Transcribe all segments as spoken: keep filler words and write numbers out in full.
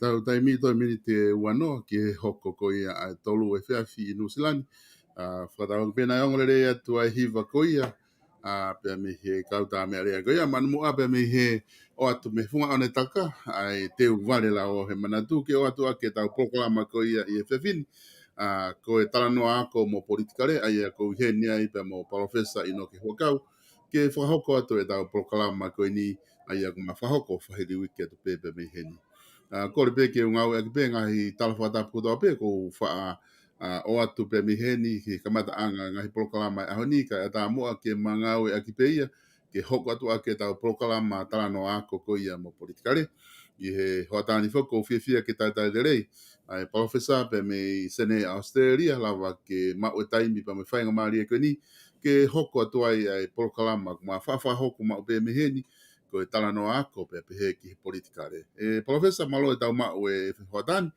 Tau taimi toe miniti ʻe uanoa ki he hoko ko ia ʻa e tolu efiafi ʻi Nuʻusila ni. ʻA, fakatauange pē naʻe ongo lelei atu ʻa e hiva ko ia, ʻa, pea mei he kau tā meʻa lea ko ia, manu muʻa pea mei he ʻoatu mei he funga ʻonetaka, ʻa e teu vale la ʻo he manatu ke ʻoatu ʻaki ʻetau polokalama ko ia ʻi he efiafi ni. ʻA, ko e talanoa ako mo politikale, ʻa ia ʻoku ou ʻi heni ai pea mo Palōfesa ʻInoke Huʻakau, ke fakahoko atu ʻetau polokalama ko eni, ʻa ia ʻoku ma fakahoko fāhili uike atu pē pea mei heni. ʻA, kole pē ke u ngāueʻaki pē ngaahi tala fakatapu kotoa pē ʻoku ou faʻa, ʻa, ʻoatu pē mei heni ki he kamataʻanga ngaahi polokalama ʻa e ʻaho ni, kae ʻatā muʻa ke ma ngāueʻaki pē ia ke hoko atu ʻaki ʻetau polokalama talanoa ako ko ia mo politikale. ʻI he hoʻatā ni foki ʻoku ou fiefia ke talitali lelei ʻa e Palōfesa pea mei Senē, ʻAositelēlia, lava ke maʻu e taimi pea mo e faingamālie ko eni ke hoko atu ai ʻa e polokalama ʻoku ma faʻa fakahoko maʻu pē mei heni, ko e talanoa ako pea pehē ki he politikale. ʻE Palōfesa, mālō e tau maʻu e hoʻatā ni.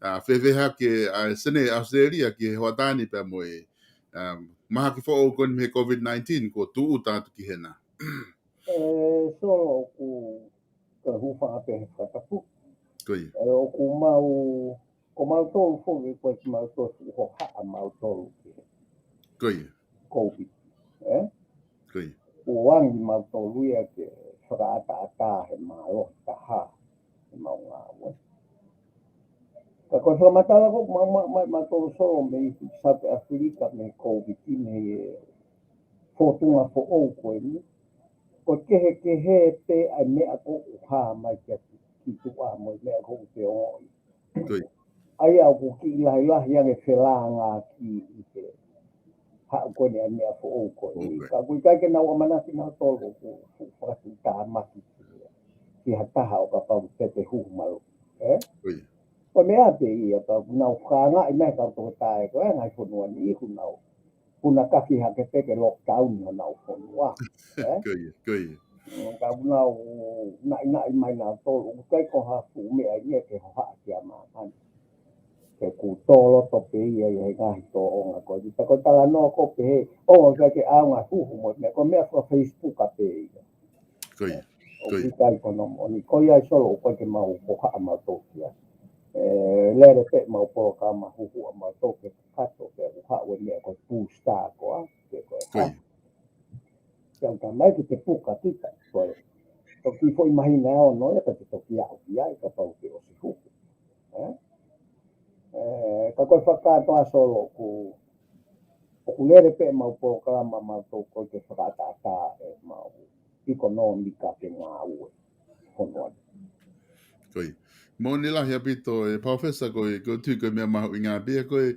ʻA, fēfē hake ʻa e Senē, ʻAositelēlia ki he hoʻatā ni pea mo e, um, mahaki foʻou ko eni mei he COVID nineteen kuo tūʻuta atu ki hena? ʻE Solo, ʻoku ka hufa ape he fakatapu. Ko ia. ʻE ʻoku mau Ko mautolu foki ko e kimautolu fuʻu hohaʻa mautolu ki he Ko ia. Covid. Eh? Ko ia. Kuo angi mautolu ia ke fakaʻataʻatā he mālohi taha he mau ngāue. Ka ko e fakamatala ko ma ma ma mautolu Solo mei South Africa mei Covid mei he fōtunga foʻou ko eni. Ko e kehekehe pē ʻa e meʻa ko ē ʻoku hā mai kia ki tuʻa mo e meʻa ko ē ʻoku te ongoʻi. Ko ia. ʻA ia ʻoku kiʻi lahilahi ange felāngaaki ʻi he haʻu ko eni ʻa e meʻa foʻou ko eni. Ok. Ka ʻoku ʻikai ke nau ʻamanaki nautolu ʻoku fuʻu fakatuʻutāmaki ki ha taha ʻo kapau te te huhu malu. Eh? Ko ia. Ko e meʻa pē ia ka ʻoku nau fakaangaʻi mai kau toketā e ko e ngaahi fonua ni ʻoku nau punakaki hake pē ke lockdown honau fonua. Eh? Ko ia. Ko ia. Mm, ka ʻoku nau naʻinaʻi mai nautolu, ʻoku ʻikai ko ha fuʻu meʻa ia ke hohaʻa kia māmani. Ke ku tōloto pē ia ʻi he ngaahi tōʻonga ko eni. Pea ko e talanoa ko ē pehē, ʻoku ʻikai ke ʻaonga huhu mo e meʻa, ko e meʻa faka Facebook a pē ia. Ko ia. ʻOku ʻikai ko hono moʻoni. Ko ia ʻi Solo ʻoku ʻikai ke mau hohaʻa mautolu kia. E, lele pē mau polokalama huhu ʻa mautolu ke kato pē ʻoku haʻu e meʻa ko e booster ko ā, ke ko e Ko ia. Pea ʻoku mai ke te puka kita, ko e. Toki foʻi mahina e ono, ia ka te toki aʻu ki ai, kapau te ʻosi huhu. Eh? Eh, ka ko e fakakātoa Solo ʻoku, ʻoku lele pē mau polokalama mautolu ko e ke fakaʻataʻatā e mau ʻikonōmika ke ngāue. Fonua ni. Ko ia. Moʻoni lahi ʻaupito e Palōfesa ko e, ko e tui ko e meʻa mahuʻinga pē ia ko e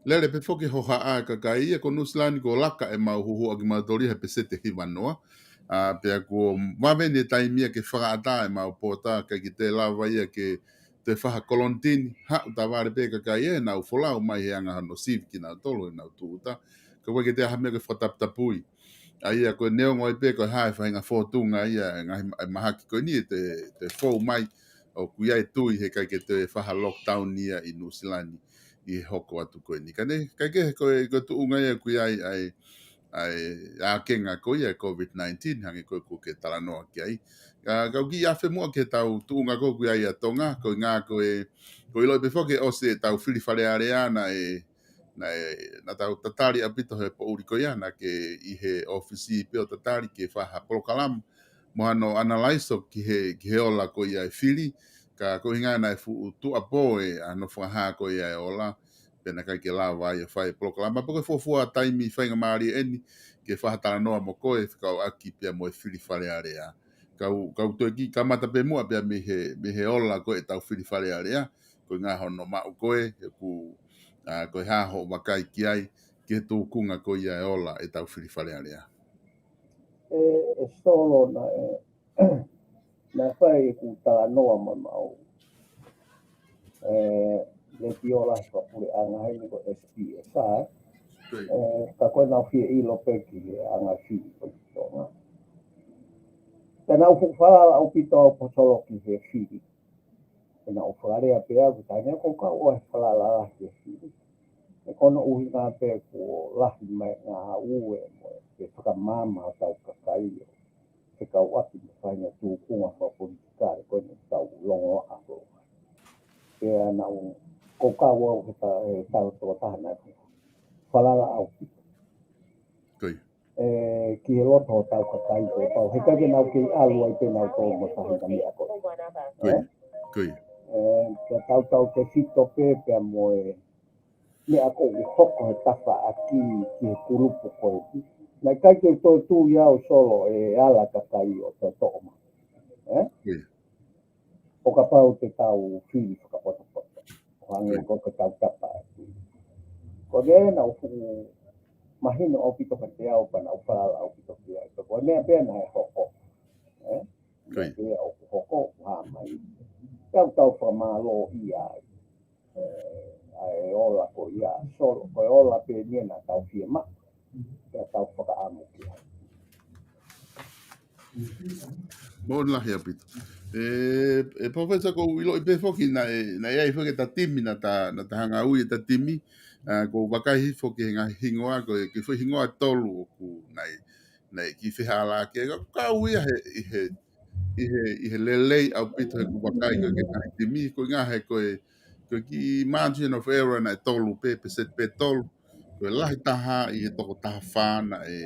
lele pē foki hohaʻa kakai ia ko Nuʻusila ni kuo laka e mau huhu ʻaki mautolu ia he peseti hiva noa. ʻA, pea kuo vave ni e taimi ia ke fakaʻatā e mau pōta kae ʻikai ke te lava ia ke te faha kolonitini, haʻu tavale pē kakai ia, nau folau mai he anga hono sivi kinautolu, nau tūʻuta. Ka ʻoku ʻikai ke te ʻai ha meʻa ke fakataputapui. ʻA ia ko e neongo ai pē ko e hā e faʻahinga fōtunga ia, e ngaahi ma-, e mahaki ko eni te, te fou mai, ʻoku ʻi ai e tui he ʻikai ke te faha lockdown ia ʻi Nuʻusila ni ʻi he hoko atu ko eni. Ka ne, ʻikai ke he ko e, ko e tuʻunga ia ʻoku ʻi ai, ai, ai, ʻākenga ko ia e Covid nineteen, hangē ko e ʻoku ke talanoa ki ai. Ka, ka u kiʻi afe muʻa ki he tau tuʻunga ko ē ʻoku ʻi ai ʻa Tonga, ko e ngā ko e, ko e ʻilo pē foki ʻosi e tau fili Fale Alea naʻe, naʻe, naʻa tau tatali ʻaupito he poʻuli ko ia, naʻa ke ʻi he ʻōfisi pē ʻo tatali ke faha polokalama mo hano analaiso ki he, ki he ola ko ia e fili, ka ko e ʻuhinga naʻe fuʻu tuʻapō e ʻa hono fakahā ko ia e ola, pea naʻe ʻikai ke lava ai ʻo fai e polokalama, pea ko e fuofua taimi faingamālie eni, ke faha talanoa mo koe, fekauʻaki pea mo e fili Fale Alea. Ka u, ka u toe kiʻi kamata pē muʻa pea mei he, mei he ola ko e tau fili Fale Alea, ko e ʻuhinga hono maʻu ko ē, he ʻoku, ʻa, ko e hā hoʻo vakai ki ai, ki he tūkunga ko ia e ola e tau fili Fale Alea. E, e Solo naʻe, naʻe fai ʻeku talanoa mo mau. E, letiō lahi fakapuleʻanga heni ko e S B S, ʻa, e? Ko ia. E, ka ko e nau fie ʻilo pē ki he anga fili ko e Tonga. Pea naʻa ku falala ʻaupito au pē Solo ki he fili. Pea naʻa ku fakalea pē au ki he taimi ko ē kau ʻosi falala lahi ki he fili. He ko hono ʻuhinga pē kuo lahi mai ngāue mo e fakamaama ʻo tau kakai ʻo fekauʻaki mo e faʻahinga tūkunga fakapolitikale ko eni ʻoku tau longoaʻa ko ē. Pea naʻa ku kau au he ta-, he taʻu toko taha naʻa ku falala ʻaupito. Ko ia. E, ki he loto ʻo tau kakai ko ē pau. He ʻikai ke nau kei ʻalu ai pē nautolu mo e faʻahinga meʻa ko ē. Ko ia. Ko ia. E, ke tautautefito pē pea mo e meʻa ko ē ʻoku hoko he tafaʻaki ki he kulupu ko ē. Naʻe ʻikai ke u toe tui au Solo e ala kakai ʻo toe toʻo mai. E? Ko ia. ʻO kapau te tau fili fakapotopoto. ʻO hangē ko e ke tau tapa atu. Ko ē naʻa ku fuʻu mahino ʻaupito kiate au pea naʻa ku falala ʻaupito ki ai. Ko e meʻa pē naʻe hoko. E? Ko ia. Meʻa pē ʻoku hoko, ʻoku hā mai. Tau tau fakamālō ia ai. E, ʻa e ola ko ia, Solo, ko e ola pē eni naʻa tau fiemaʻu. Pea tau fakaʻamu ki ai. Moʻoni lahi ʻaupito. E, e Palōfesa ko u ʻiloʻi pē foki naʻe, naʻe ʻi ai foki e ta timi naʻa ta, naʻa ta hanga ui e ta timi. ʻA, ko u vakai hifo ki he ngaahi hingoa, ko e, ki he foʻi hingoa ʻe tolu ʻoku naʻe, naʻe kiʻi fehālaaki. Ka, ka u ia he, ʻi he, ʻi he, ʻi he lelei ʻaupito he ku vakai ko e ngaahi timi, ko e ʻuhinga he ko e, ko e kiʻi margin of error naʻe tolu pē, peseti pē tolu. Ko e lahi taha ʻi he toko taha fā naʻe,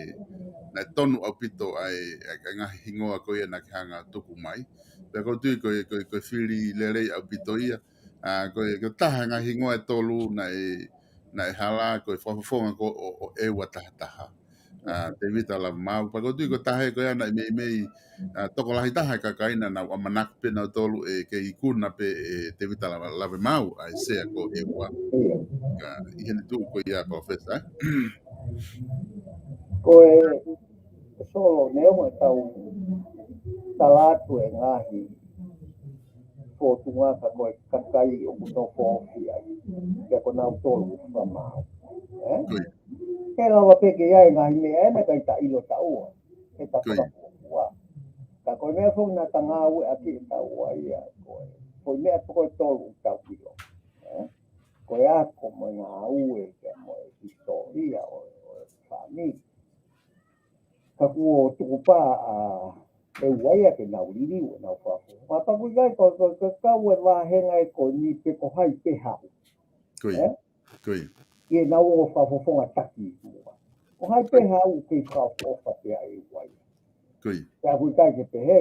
naʻe tonu ʻaupito ai, ʻa e, ʻa e ngaahi hingoa ko ia naʻa ke hanga tuku mai. Pea ʻoku ou tui ko e, ko e, ko e fili lelei ʻaupito ia. ʻA, ko e, ko e taha ngaahi hingoa ʻe tolu naʻe, naʻe hala ko e fakafofonga ko ē ʻo, ʻo ʻEua taha taha. ʻA, Tevita Lavemaau, pea ʻoku ou tui ko e taha ia ko ia naʻe meimei, ʻa, tokolahi taha e kakai naʻa nau ʻamanaki pē nautolu ʻe kei ikuna pē ʻe Tevita Lava-, Lavemaau, ʻa e sea ko ʻEua. Ka, ʻi heʻene tuʻu ko ia, Palōfesa, ē? Ko e, Solo, neongo ʻetau tala atu e ngaahi fōtunga ka ko e kakai ʻoku nofo ofi ai. Pea ko nautolu ʻoku fakamaau. Ē? Ko ia. He lava pē ke ʻi ai e ngaahi meʻa ʻe naʻe ʻikai taʻeʻilo taua. He ta Ko ia. fakapuapua. Ka ko e meʻa foki naʻa ta ngāueʻaki ʻe taua ia. Ko e, ko e meʻa ko ē ʻe tolu ʻoku tau ʻilo. Ē? Ko e ako mo e ngāue, pea mo e hisitōlia ʻo, ʻo e fāmili. Ka kuo tukupā ʻa ʻEua ia ke nau liliu ʻenau fakafofonga. Pea ʻoku ʻikai ko, ko, ko e kau e vāhenga ʻe ko eni pe ko hai pē haʻu. Ko ia. Ē? Ko ia. ʻI heʻenau ō fakafofonga taki muʻa. Ko hai pē haʻu kei fakaʻofoʻofa pē ʻa ʻEua ia. Ko ia. Pea ʻoku ʻikai ke pehē,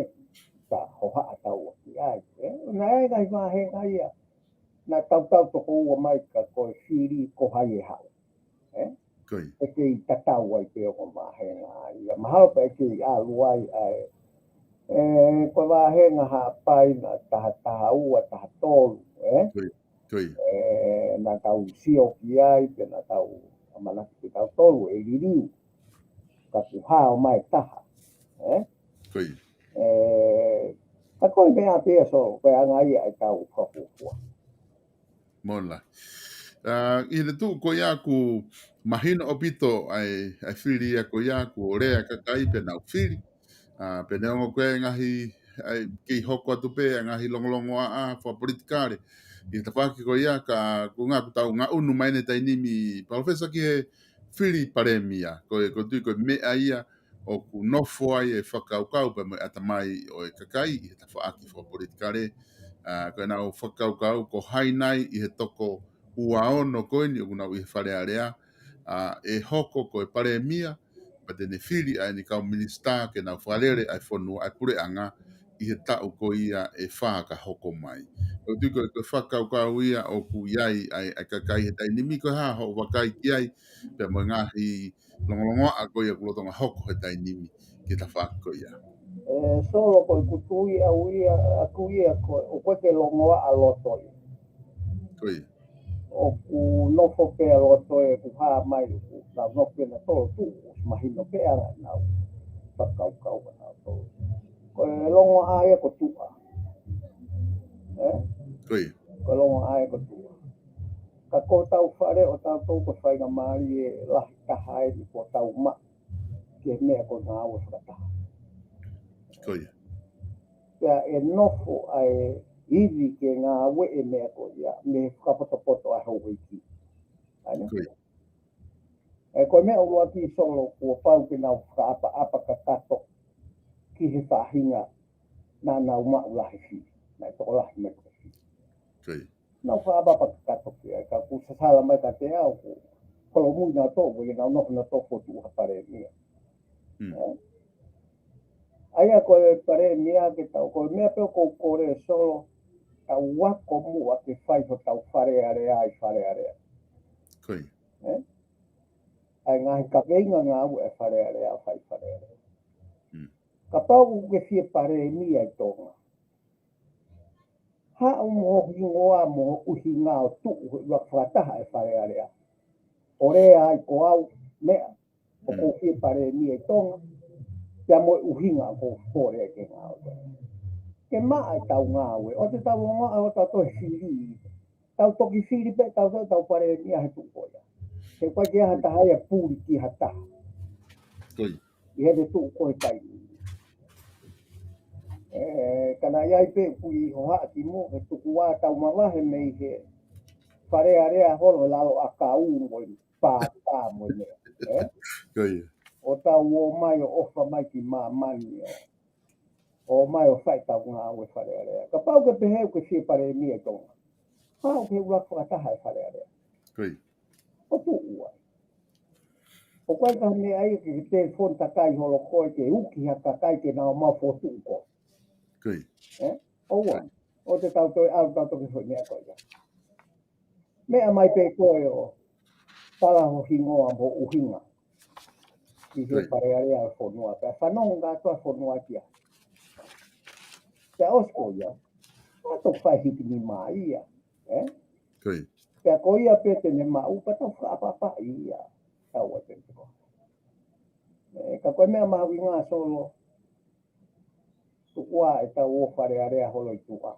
ta hohaʻa taua ki ai. Ē? Naʻe ʻi ai e ngaahi vāhenga ia. Naʻa tautau toko ua mai ka ko e fili ko hai ʻe haʻu. Ē? Ko ia. ʻE kei tatau ai pē ʻo ko e vāhenga ia. Mahalo pē ʻe kei ʻalu ai ʻa e. Ē, ko e vāhenga Haʻapai naʻe taha taha ua, taha tolu, ē? Ko ia. Ko ia. Ē, naʻa tau sio ki ai, pea naʻa tau ʻamanaki pē tautolu ʻe liliu. Ka kuo hao mai taha, ē? Ko ia. Ē, ka ko e meʻa pē ia, Solo, ko e anga ia ʻetau fakapuapua. Mola. ʻA, ʻi heʻene tuʻu ko ia ʻoku mahino ʻaupito ʻa e, ʻa e fili ia ko ia ʻoku lea e kakai pea nau fili. ʻA, pea neongo ko e ngaahi, ʻa e kei hoko atu pē ʻa e ngaahi longolongoaʻa fakapolitikale ʻi he tafaʻaki ko ia ka ko e ʻuhinga ʻoku tau ngaʻunu mai ʻeni he taimi ni, Palōfesa, ki he fili palēmia. Ko e, ʻoku ou tui ko e meʻa ia ʻoku nofo ai e fakakaukau pea mo e ʻatamai ʻo e kakai ʻi he tafaʻaki fakapolitikale. ʻA, ko ʻenau fakakaukau ko hai nai ʻi he toko ua ono ko eni ʻoku nau ʻi he Fale Alea, ʻa, ʻe hoko ko e palēmia, pea te ne fili ʻa ʻene kau minisitā ke nau fakalele ʻa e fonua, ʻa e puleʻanga ʻi he taʻu ko ia ʻe fā ka hoko mai. ʻOku ou tui ko e, ko e fakakaukau ia ʻoku ʻi ai ʻa e, ʻa e kakai he taimi ni. Ko e hā hoʻo vakai ki ai, pea mo e ngaahi longolongoaʻa ko ia ʻoku lolotonga hoko he taimi ni ki he tafaʻaki ko ia. Ē, Solo, ko ʻeku tui au ia, ʻaku ia ko e, ʻoku ʻikai ke longoaʻa loto ia. Ko ia. ʻOku nofo pē ʻa loto ē, ʻoku hā mai, ʻoku nau nofo pē nautolu tuʻu, ʻosi mahino pē ʻa ʻenau fakakaukau ʻanautolu. Ko e longoaʻa ia ko tuʻa. Ē? Ko ia. Ko e longoaʻa ia ko tuʻa. Ka ko hotau fale ʻo tautolu ko e faingamālie lahi taha eni kuo tau maʻu ki he meʻa ko e ngāue fakataha. Ko ia. Pea ʻe nofo ʻa e ivi ke ngāue e meʻa ko ia, mei he fakapotopoto ʻa e houʻeiki. ʻA ia. Ko ia. Ē, ko e meʻa ʻuluaki, Solo, kuo pau ke nau fakaʻapaʻapa kakato ki he faʻahinga naʻa nau maʻu lahi fili, naʻe tokolahi mai ko e fili. Ko ia. Nau fakaʻapaʻapa kakato ki ai, ka ʻoku sasala mai kiate au, ʻoku holomui nautolu, ʻoku ʻikai ke nau nofo nautolu ʻo fokotuʻu ha palēmia. Mm. Ē? ʻA ia ko e palēmia ke tau, ko e meʻa pē ʻoku ou kole, Solo, tau ako muʻa ke fai hotau Fale Alea ʻi Fale Alea. Ko ia. Ē? ʻA e ngaahi kaveinga ngāue ʻa e Fale Alea, fai Fale Alea. Mm. Kapau ʻoku ke fie palēmia ʻi Tonga, haʻu mo ho hingoa mo ho ʻuhinga ʻo tuʻu he ʻuluaki fakataha ʻa e Fale Alea. ʻO lea ai ko au meʻa, ʻoku ou fie palēmia ʻi Tonga, pea mo e ʻuhinga ʻoku ou kole ai ke ngāue. Ke maʻa ʻetau ngāue, ʻoua te tau longoaʻa ʻo tau toe fili. Tau toki fili pē, tau toe tau palēmia he tuʻu ko ia. He ʻoku ʻikai ke ʻi ai ha taha ia puli ki ha taha. Ko ia. ʻI heʻene tuʻu ko e taimi. Ē, ka naʻe ʻi ai pē ʻoku ʻi hohaʻa ki muʻa, he tuku ā tau mavahe mei he Fale Alea holo he lalo ʻakau mo e pātā mo e meʻa. Ē? Ko ia. ʻO tau ō mai ʻo ʻofa mai ki māmani ʻo ō mai ʻo fai ʻetau ngāue Fale Alea. Kapau ʻoku ke pehē ʻoku ke fie palēmia ʻi Tonga, Pau ke ʻuluaki fakataha e Fale Alea. Ko ia. ʻO tuʻu ai. ʻOku ʻikai ko ha meʻa ia ke telefoni takai holo koe ke uki ha kakai ke nau mau fokotuʻu koe. Ko ia. ʻE? ʻOua. ʻOua te tau toe ʻalu tau toki foʻi meʻa ko ia. Meʻa mai pē koe ʻo tala ho hingoa mo ho ʻuhinga ki he Fale Alea ʻo e fonua. Pea fanongo kātoa e fonua ki ai. Pea ʻosi ko ia, ʻa toki fai hiki nima ia. ʻE? Ko ia. Pea ko ia pē te ne maʻu, pea tau fakaʻapaʻapaʻi ia. Tau ʻai pē ko. ʻE, ka ko e meʻa mahuʻinga Solo, tuku ā ʻetau ō Fale Alea holo ʻi tuʻa.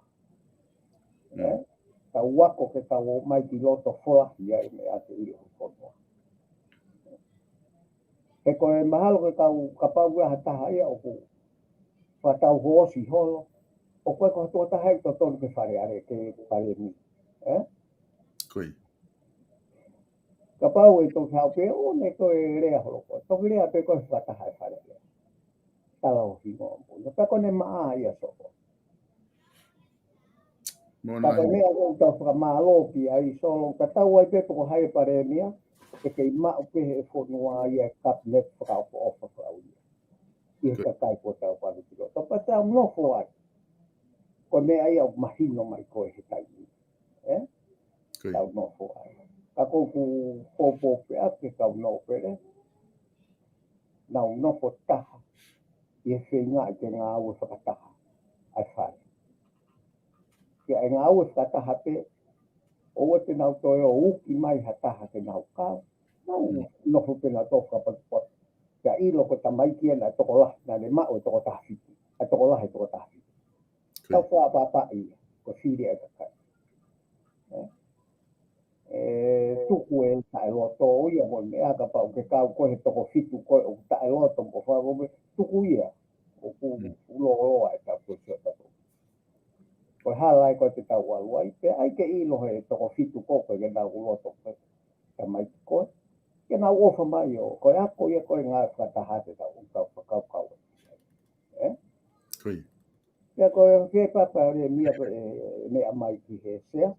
ʻE? Tau ako ke tau ō mai ki loto folahi ai meʻa ke ʻilo ho fonua. He ko e mahalo ke kau kapau ʻe ha taha ia ʻoku fakatau hoosi holo. ʻOku ʻikai ko ha tuʻa taha ia ʻoku totonu ke Fale Alea ke Palēmia. ʻE? Ko ia. Kapau ʻe toki haʻu pē, ʻo ne ko e lea holo ko. Toki lea pē ko e fakataha e Fale Alea. Tala ho hingoa mo ʻuhinga. Pea ko ʻene maʻa ia Solo. Mo Pea ko e nai. meʻa ʻoku tau fakamālō ki ai Solo, ka tau ʻai pē pe ko hai e Palēmia, ʻe kei maʻu pē he fonua ia e kapineti fakaʻofoʻofa fakaʻulia. ʻI he Ko kakai ko tau panu ki loto. Pea tau nofo ai. Ko e meʻa ia ʻoku mahino mai ko e he taimi. ʻE? Ko ia. Tau nofo ai. Ka ko ʻeku poupou pē ʻa e kau nōpele. Nau nofo taha. ʻI he feinga ke ngāue fakataha. ʻA e fale. Ke ʻai ngāue fakataha pē. ʻOua te nau toe ō uki mai ha taha ke nau kau. Nau nofo pē nau tō fakapotopoto. Pea ʻilo ko e tamaiki ena ʻa e tokolahi. Naʻa ne maʻu e toko taha fitu. ʻA e tokolahi e toko taha fitu. Ko ia. Tau fakaʻapaʻapaʻi ia, ko e fili ʻa e kakai. ʻE? ʻE, tuku e taʻeloto ia mo e meʻa kapau ke kau ko e he toko fitu ko e ʻoku taʻeloto mo fakaʻofoʻofa, tuku ia. ʻOku fuʻu lōloa e tau ko e sio tato. Ko e hala ai ko e te tau ʻalu ai, pea ʻai ke ʻilo he toko fitu ko e ke nau loto ko e tamaiki ko e. Ke nau ʻofa mai ʻo, ko e ako ia ko e ngāue fakataha te tau, tau fakakaukau. ʻE? Ko ia. Pea ko e ke papa le mia ko e meʻa mai ki he sea.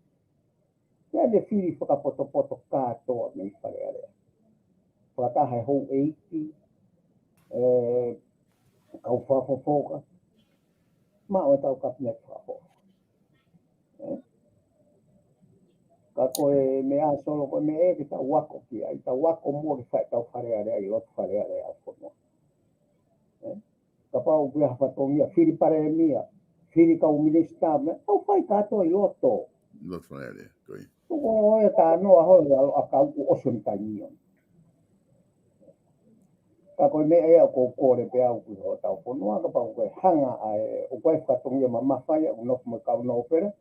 Pea ne fili fakapotopoto kātoa mei Fale Alea. Fakataha e houʻeiki, ʻe, kau fakafofonga. Maʻu e tau kapineti fakafofonga. ʻE? Ka ko e meʻa Solo ko e meʻa ʻe ke tau ako ki ai, tau ako muʻa ke fai tau Fale Alea ʻi loto Fale Alea ʻa e fonua. ʻE? Kapau ʻoku ʻi ai ha fatongia, fili Palēmia, fili kau minisitā, meʻa, tau fai kātoa ʻi loto. Loto Fale Alea, ko ia. Tuku ʻo e tānoa holo ʻa e ʻakau ʻoku ʻosi ʻo e taimi ʻona. Ka ko e meʻa ia ʻoku ou kole pē au ki hotau fonua, kapau ʻoku ke hanga ʻa e, ʻoku ʻi ai e fatongia mamafa ia, ʻoku nofo mo e kau nōpele.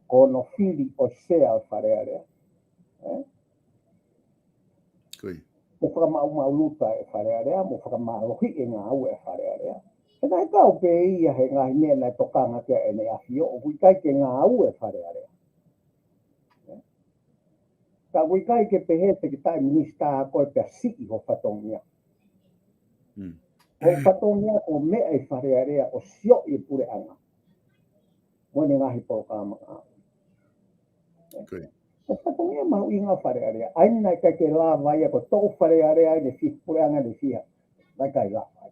Ko hono fili ʻo e sea ʻo e Fale Alea. ʻE? Ko ia. Mo fakamaʻumaʻuluta e Fale Alea, mo fakamālohiʻi e ngāue e Fale Alea. He naʻe kau pē ia he ngaahi meʻa naʻe tokanga ki ai ʻEne ʻAfio, ʻoku ʻikai ke ngāue e Fale Alea. ʻE? Ka ʻoku ʻikai ke pehē te ke taʻe minisitā ko e pea siʻi ho fatongia. Mm. Ho fatongia ko e meʻa ʻi Fale Alea ʻo sioʻi e puleʻanga. Mo ʻene ngaahi polokalama ngāue. Ko ia. Ko e fatongia mahuʻinga Fale Alea. ʻAi naʻe ʻikai ke lava ia ko e toʻu Fale Alea ʻene fiha, puleʻanga ʻene fiha. Naʻe ʻikai lava ia.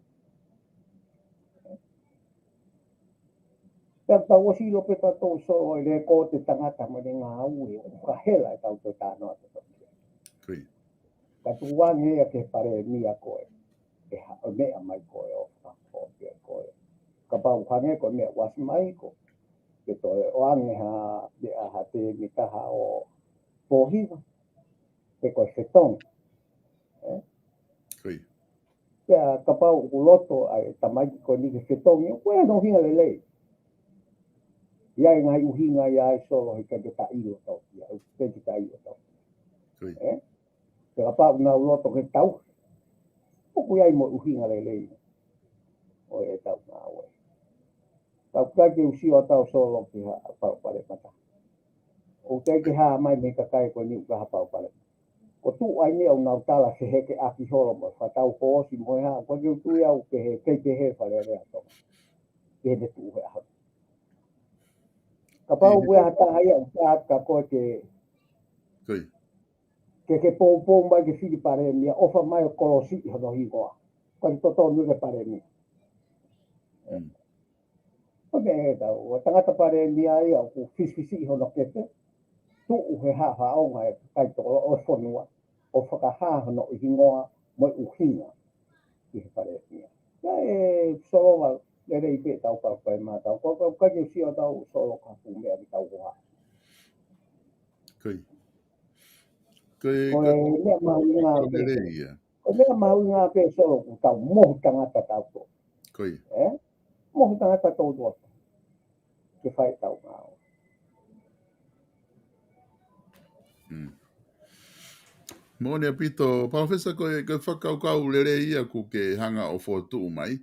Pea tau ʻosi ʻilo pē tautolu Solo e lēkooti e tangata mo ʻene ngāue ʻoku fakahela e tau toe tānoa tautolu. Ko ia. Ka tuku ange ia ki he Palēmia ko e, ʻe ha, ʻo meʻa mai ko e ʻo fakapōpia ko e. Kapau hangē ko e meʻa ʻoku ʻasi mai ko e, ke toe ʻoange ha, meʻa ha tēmi taha ʻo pōhiva, pe ko e fetongi. ʻE? Ko ia. Pea kapau ʻoku loto ʻa e tamaiki ko eni ke fetongi, ʻoku ʻi ai hono ʻuhinga lelei. ʻI ai e ngaahi ʻuhinga ia ʻa e Solo he ʻikai ke ta ʻilo tautolu ia, ʻikai ke ta ʻilo tautolu ia. Ko ia. ʻE? Pea kapau ʻoku nau loto ke tau, ʻoku ʻi ai mo e ʻuhinga lelei ʻo e tau ngāue. Tau ʻikai ke u sio ʻa tau Solo ki ha pau pale mata. ʻOku ʻikai ke hā mai mei he kakai ko eni ʻoku ʻi ai ha pau pale. Ko e tuʻu ʻa eni ʻoku nau tala fehekeʻaki holo mo e fakatau hoosi mo e hā, ʻoku ʻikai ke u tui au ke he, kei pehē Fale Alea ʻa Tonga. Ke he te tuʻu he ʻaho. Kapau ʻoku ʻi ai ha taha ia ʻoku ʻikai ke, ke ke poupou mai ke fili palēmia, ʻofa mai ʻo kolosi ʻi hono hingoa. Ko e totonu ke palēmia. Ko e meʻa ʻe tau, ʻo tangata palēmia ia ʻoku fisifisiʻi hono kete, tuʻu he haʻahaʻonga ʻe kai tokoloʻo ʻo e fonua, ʻo fakahā hono hingoa mo e ʻuhinga ʻi he palēmia. Ka e solova lelei pē tau kau kai mā tau, ko kau kai ke sio tau solo ka fu meʻa ki tau hoa. Ko e, ko e meʻa mahuʻinga pē. Ko e meʻa mahuʻinga pē solo ku tau mohu tangata tau tō. Ko ia. Ē? Mohu tangata tau tō. Ke fai tau ngāo. Moʻoni ʻaupito, Palofesa, ko e, ko e fakakaukau lelei ia ʻoku ke hanga ʻo fokotuʻu mai.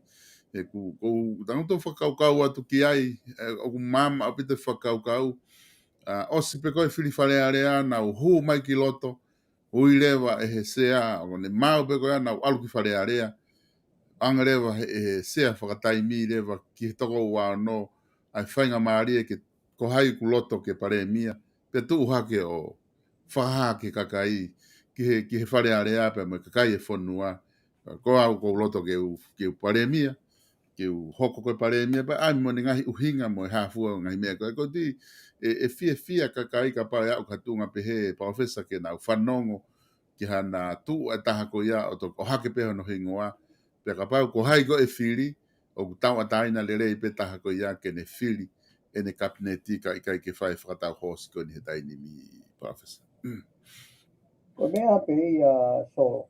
ʻE ku, ko u tangutu fakakaukau atu ki ai, ʻoku māma ʻaupito fakakaukau, ʻosi pē ko e fili Fale Alea, nau hū mai ki loto, ui leva ʻe he sea, ʻo ne mau pē ko ia nau ʻalu ki Fale Alea, ʻanga leva ʻe he sea fakataimi leva ki he toko ua ono, ʻa e faingamālie ke ko hai ʻoku loto ke palēmia, pea tuʻu hake ʻo fakahā ki he kakai, ki he, ki he Fale Alea pea mo e kakai e fonua, ko au ʻoku ou loto ke u, ke u palēmia, ke u hoko ko e palēmia pea ʻai mo e ngaahi ʻuhinga mo e hā fua ngaahi meʻa ko ē ko ti, ʻe, ʻe fiefia kakai kapau ʻe aʻu ki ha tuʻunga pehē Palofesa ke nau fanongo ki hana tuʻu e taha ko ia ʻo toki ʻohake pē hono hingoa, pea kapau ko hai ko e fili, ʻoku tauʻatāina lelei pē taha ko ia ke ne fili ʻene kapineti ka ʻikai ke fai fakatau hoosi ko eni he taimi ni Palofesa. Ko e meʻa pē ia Solo.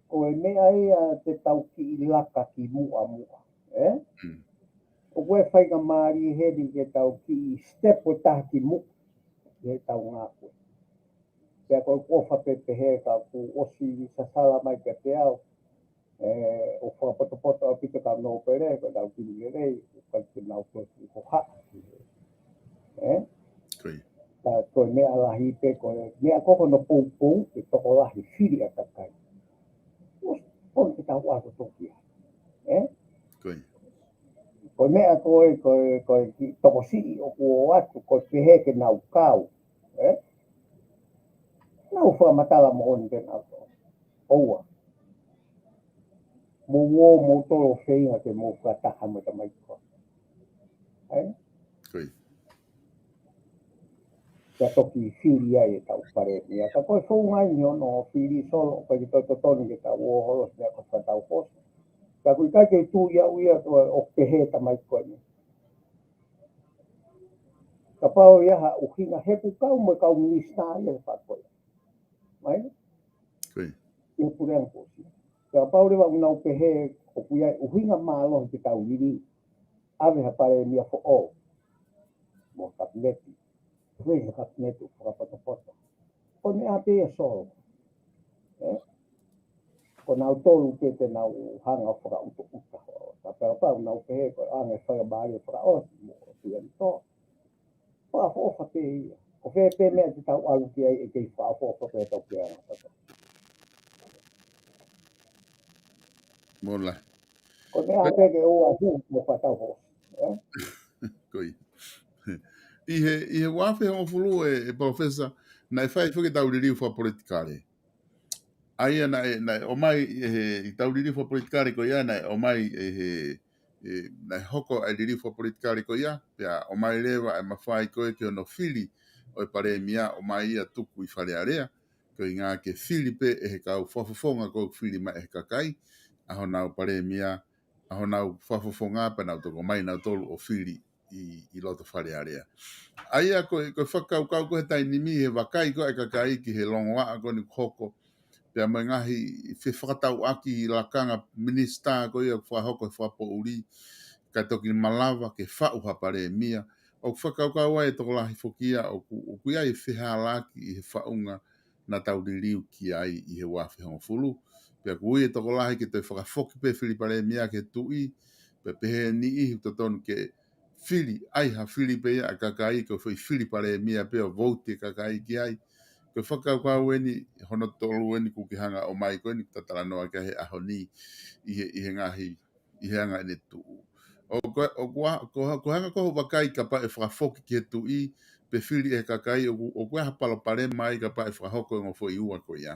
Ko e meʻa ia te tau kiʻi laka ki muʻa muʻa, ē? ʻOku ʻi ai e faingamālie heni ke tau kiʻi step ʻo taha ki muʻa, ʻi he tau ngāue. Pea ko e ʻofa pē pehē ka kuo ʻosi sasala mai kiate au, ē, ʻo fakapotopoto ʻaupito ka nōpele, ko e tau kiʻi lelei, ʻoku ʻikai ke nau pē ki hohaʻa. Ē? Ko ia. Ka ko e meʻa lahi pē ko e meʻa ko hono poupou, ke tokolahi fili ʻa e kakai. ʻOsi, ko e ke tau ʻalu toki ia. Ē? Ko ia. Ko e meʻa ko e, ko e, ko e kiʻi tokosiʻi ʻoku ʻoatu, ko e pehē ke nau kau. Ē? Nau fakamatala moʻoni ke nau kau. ʻOua. Mou ō, mou tolo feinga ke mou fakataha mo e tamaiki ko ē. Ē? Ko ia. Pea toki fili ai e tau palēmia. Ka ko e founga eni hono fili Solo, ʻoku ʻikai ke toe totonu ke tau ō holo si meʻa ko e fakatau hoosi. Ka ʻoku ʻikai ke tui au ia ʻo, ʻo pehē tamaiki ko eni. Kapau ia ha ʻuhinga he ʻoku kau mo e kau minisitā ia he fakoi. Mai? Ko ia. ʻI he puleʻanga kuo ʻosi. Kapau leva ʻoku nau pehē ʻoku ʻi ai e ʻuhinga mālohi ke tau liliu. ʻAve ha palēmia foʻou. Mo e kapineti. Ko e kapineti ʻoku fakapotopoto. Ko e meʻa pē ia Solo. Ē? Ko nautolu pē te nau hanga ʻo fakaʻutoʻuta. Ka pea kapau nau pehē ko e ʻoange faingamālie fakaʻosi mo e fianito. Fakaʻofoʻofa pē ia. Ko fē pē meʻa te tau ʻalu ki ai ʻe kei fakaʻofoʻofa pē tau pea ngata. Mola. Ko e meʻa pē ke ua hu mo fakatau hoosi. Ē? Ko ia. ʻI he, ʻi he ua afe hongofulu ē, ē Palofesa, naʻe fai foki e tau liliu fakapolitikale. ʻA ia naʻe, naʻe ʻomai ʻe he, ʻi he tau liliu fakapolitikale ko ia, naʻe ʻomai ʻe he, ē, naʻe hoko ʻa e liliu fakapolitikale ko ia, pea ʻomai leva ʻa e mafai ko ē ki hono fili ʻo e palēmia, ʻomai ia tuku ʻi Fale Alea, ko e ʻuhinga ke fili pē ʻe he kau fakafofonga ko ē ʻoku fili mai ʻe he kakai, ʻa honau palēmia, ʻa honau fakafofonga pea nau toki ō mai nautolu ʻo fili ʻi, ʻi loto Fale Alea. ʻA ia ko e, ko e fakakaukau ko ē he taimi ni he vakai ko ē ʻa e kakai ki he longoaʻa ko eni kuo hoko. Pea mo e ngaahi fefakatauʻaki lakanga minisitā ko ia ʻoku fakahoko he fakapoʻuli, kae toki malava ke faʻu ha palēmia. ʻOku fakakaukau ai e tokolahi foki ia ʻoku, ʻoku ʻi ai e fehālaaki ʻi he faʻunga naʻa tau liliu ki ai ʻi he ua afe hongofulu. Pea ʻoku ui e tokolahi ke toe fakafoki pē fili palēmia ki he tuʻi, pea pehē ʻe niʻihi ʻoku totonu ke fili, ʻai ha fili pē ia ʻa e kakai, ko e foʻi fili palēmia pē ʻo vouti e kakai ki ai. Ko e fakakaukau eni, hono tolu eni ʻoku ke hanga ʻo ʻomai ko eni, ʻoku ta talanoa ki ai he ʻaho ni, ʻi he, ʻi he ngaahi ʻi he anga ʻene tuʻu. ʻOku, ʻoku, ʻoku, ʻoku hanga ko ē ʻo vakai kapau ʻe fakafoki ki he tuʻi, pe fili ʻe he kakai, ʻoku, ʻoku ʻi ai ha palopalema ai kapau ʻe fakahoko e ongo foʻi ua ko ia.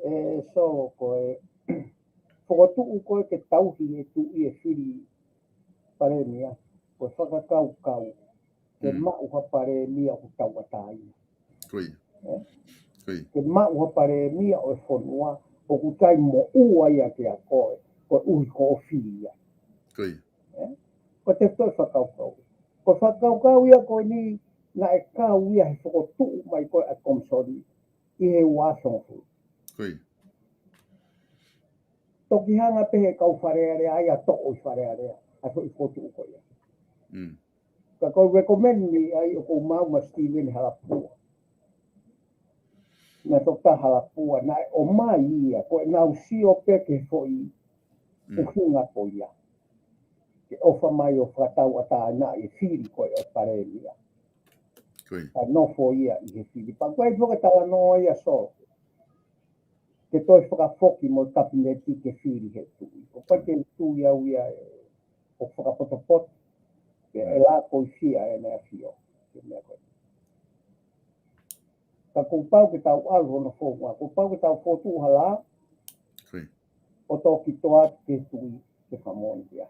ʻE, so, ko e fokotuʻu ko ē ke tauhi e tuʻi e fili palēmia, ko e fakakaukau ke maʻu ha palēmia ʻoku tauʻatāina. Ko ia. Ko ia. Ke maʻu ha palēmia ʻo e fonua ʻoku ʻikai moʻua ia kiate koe, koeʻuhi ko hoʻo fili ia. Ko ia. Ko e tefitoʻi fakakaukau. Ko e fakakaukau ia ko eni naʻe kau ia he fokotuʻu mai ko ē ʻa e komisoni ʻi he ua afe hongofulu. Ko ia. Toki hanga pē he kau Fale Alea ia ʻo toʻo ʻi Fale Alea ʻa e foʻi fokotuʻu ko ia. Ka ʻoku ou recommend ni ai ʻoku ou maʻu mo Stephen Halapua. Naʻe Toketā Halapua, naʻe ʻomai ia, ko ʻenau sio pē ki he foʻi ʻuhinga ko ia. Ke ʻofa mai ʻo fakatauʻatāina e fili ko ē ʻo e palēmia. Ko ia. Ka nofo ia ʻi he fili. Pea ko e foki talanoa ia so. Ke toe fakafoki mo e kapineti ke fili he tuʻi. ʻOku ʻikai ke u tui au ia ʻe, ʻoku fakapotopoto. Ke ʻe la ko i fia e meʻa fio. Ke meʻa ko ē. Ka kuo pau ke tau ʻalu hono founga. Kuo pau ke tau fokotuʻu ha lao. Ko ia. ʻO toki toʻo atu ki he tuʻi ke fakamoʻoni ia.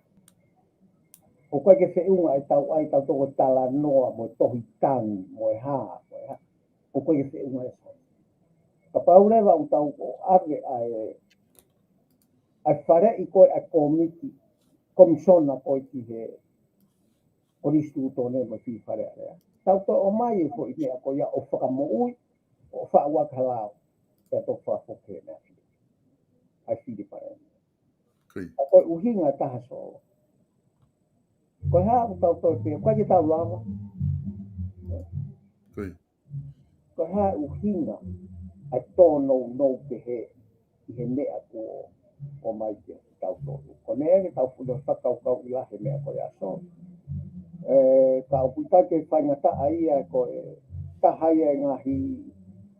ʻOku ʻikai ke feʻunga ʻetau ʻai ʻetau toko talanoa mo e tohi tangi, mo e hā, mo e hā. ʻOku ʻikai ke feʻunga e so. Kapau leva ʻoku tau ʻo ʻave ʻa e, ʻa e faleʻi ko ē ʻa e kōmiti, komisona ko ē ki he konisitūtone mo e fili Fale Alea. Tau toe ʻomai e foʻi meʻa ko ia ʻo fakamoʻui, ʻo faʻu ʻaki ha lao, pea toki fakafoki he meʻa fili. ʻA e fili palēmia. Ko ia. Ka ko e ʻuhinga ʻe taha so. Ko e hā ʻoku tau toe pē, ʻoku ʻikai ke tau lava. Ko ia. Ko e hā e ʻuhinga ʻa e tōnounou pehē ʻi he meʻa kuo ʻomai kiate kitautolu. Ko e meʻa ke tau fuli ʻo fakakaukauʻi lahi e meʻa ko ia so. ʻE, ka ʻoku ʻikai ke faingataʻa ia ko e taha ia e ngaahi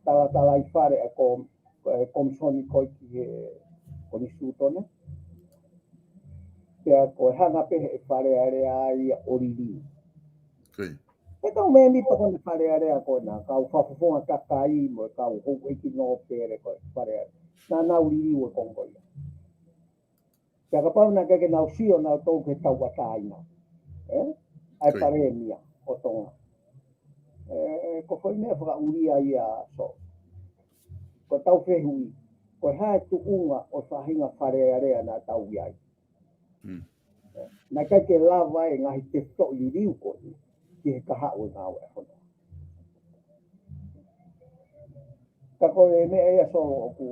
talatalaifale ʻa e ko e komisoni ko ē ki he konisitūtone. Pea ko e hanga pē he Fale Alea ia ʻo liliu. Ko ia. He kau mēmipa ko ē ʻa e Fale Alea ko ē naʻa kau fakafofonga kakai mo e kau houʻeiki nōpele ko ē Fale Alea. Naʻa nau liliu e konga ko ia. Pea kapau naʻe ʻikai ke nau sio nautolu ki he tauʻatāina. ʻE? ʻA e palēmia ʻo Tonga. ʻE, ko e foʻi meʻa fakaʻulia ia so. Ko ʻetau fehuʻi. Ko e hā e tuʻunga ʻo e faʻahinga Fale Alea naʻa tau ʻi ai. Naʻe ʻikai ke lava e ngaahi tefitoʻi liliu ko ē ki he kahaʻu e ngāue ʻa e fonua. Ka ko e meʻa ia so ʻoku,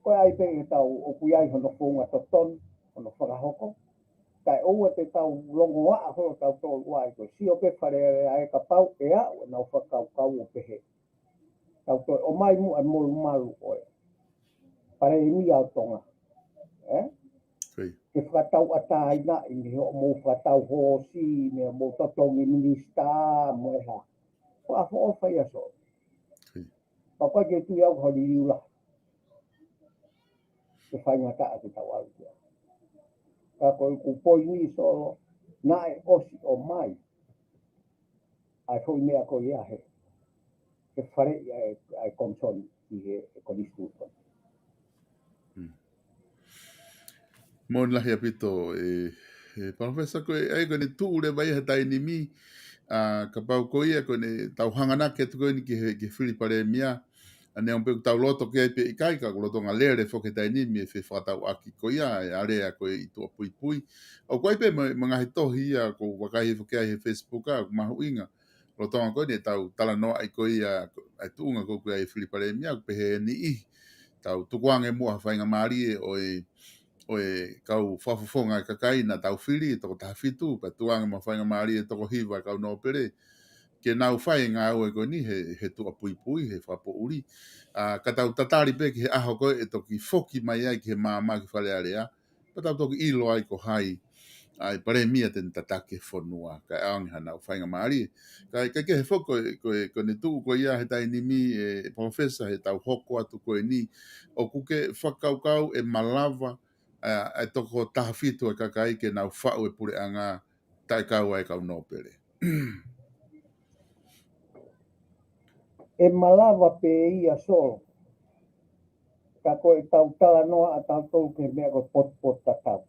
ko e ʻai pē ke tau ʻoku ʻi ai hono founga totonu, hono fakahoko. Kae ʻoua te tau longoaʻa holo tautolu ai ko e sio pē Fale Alea ʻe kapau ʻe aʻu ʻenau fakakaukau ʻo pehē. Tau toe ʻomai muʻa e molumalu ko ē palēmia ʻo Tonga. ʻE? Ko ia. Ke fakatauʻatāinaʻi mei hoʻomou fakatau hoosi, mei hoʻomou totongi minisitā, mo e hā. Ko e ʻofa ia so. Ko ia. Pea ʻoku ʻikai ke tui au ko e liliu lahi. Ke faingataʻa ke tau ʻalu ki ai. Ka ko ʻeku poini so, naʻe ʻosi ʻomai ʻa e foʻi meʻa ko ia he, he faleʻi ʻa e, ʻa e komisoni ʻi he, he konisitūtone. Moʻoni lahi ʻaupito, ʻe, ʻe Palōfesa, ko e, ʻa ia ko ʻene tuʻu leva ia he taimi ni, ʻa, kapau ko ia ko ʻene tau hanganaki atu ko eni ki he, ki he fili palēmia, ʻa neongo pē ʻoku tau loto ki ai pe ʻikai, ka ʻoku lolotonga lele foki he taimi ni e fefakatauʻaki ko ia, ʻa e alea ko ē ʻi tuʻapuipui. ʻOku ʻi ai pē mo, mo e ngaahi tohi ia ʻoku ou vakai foki ai he Facebook ʻa, ʻoku mahuʻinga. Lolotonga ko eni ʻetau talanoaʻi ko ia, ʻa e tuʻunga ko ē ʻoku ʻi ai e fili palēmia, ʻoku pehē ʻe niʻihi. Tau tukuange muʻa ha faingamālie ʻo e, ʻo e kau fakafofonga e kakai naʻa tau fili, toko taha fitu, pea tukuange muʻa ha faingamālie toko hiva e kau nōpele. Ke nau fai e ngāue ko eni he, he tuʻapuipui, he fakapoʻuli. ʻA, ka tau tatali pē ki he ʻaho ko ē ʻe toki foki mai ai ki he maama ki Fale Alea. Pea tau toki ʻilo ai ko hai ʻa e palēmia te ne tataki e fonua, kae ʻaonga hanau faingamālie. Kae, kae kehe foki ko e, ko e, ko ʻene tuʻu ko ia he taimi ni ʻe Palōfesa he tau hoko atu ko eni. ʻOku ke fakakaukau ʻe malava ʻa e toko taha fitu ʻa e kakai ke nau faʻu e puleʻanga taʻekau ʻa e kau nōpele. ʻE malava pē ia Solo. Ka ko e tau talanoa ʻa tautolu ki he meʻa ko e potupotutatau.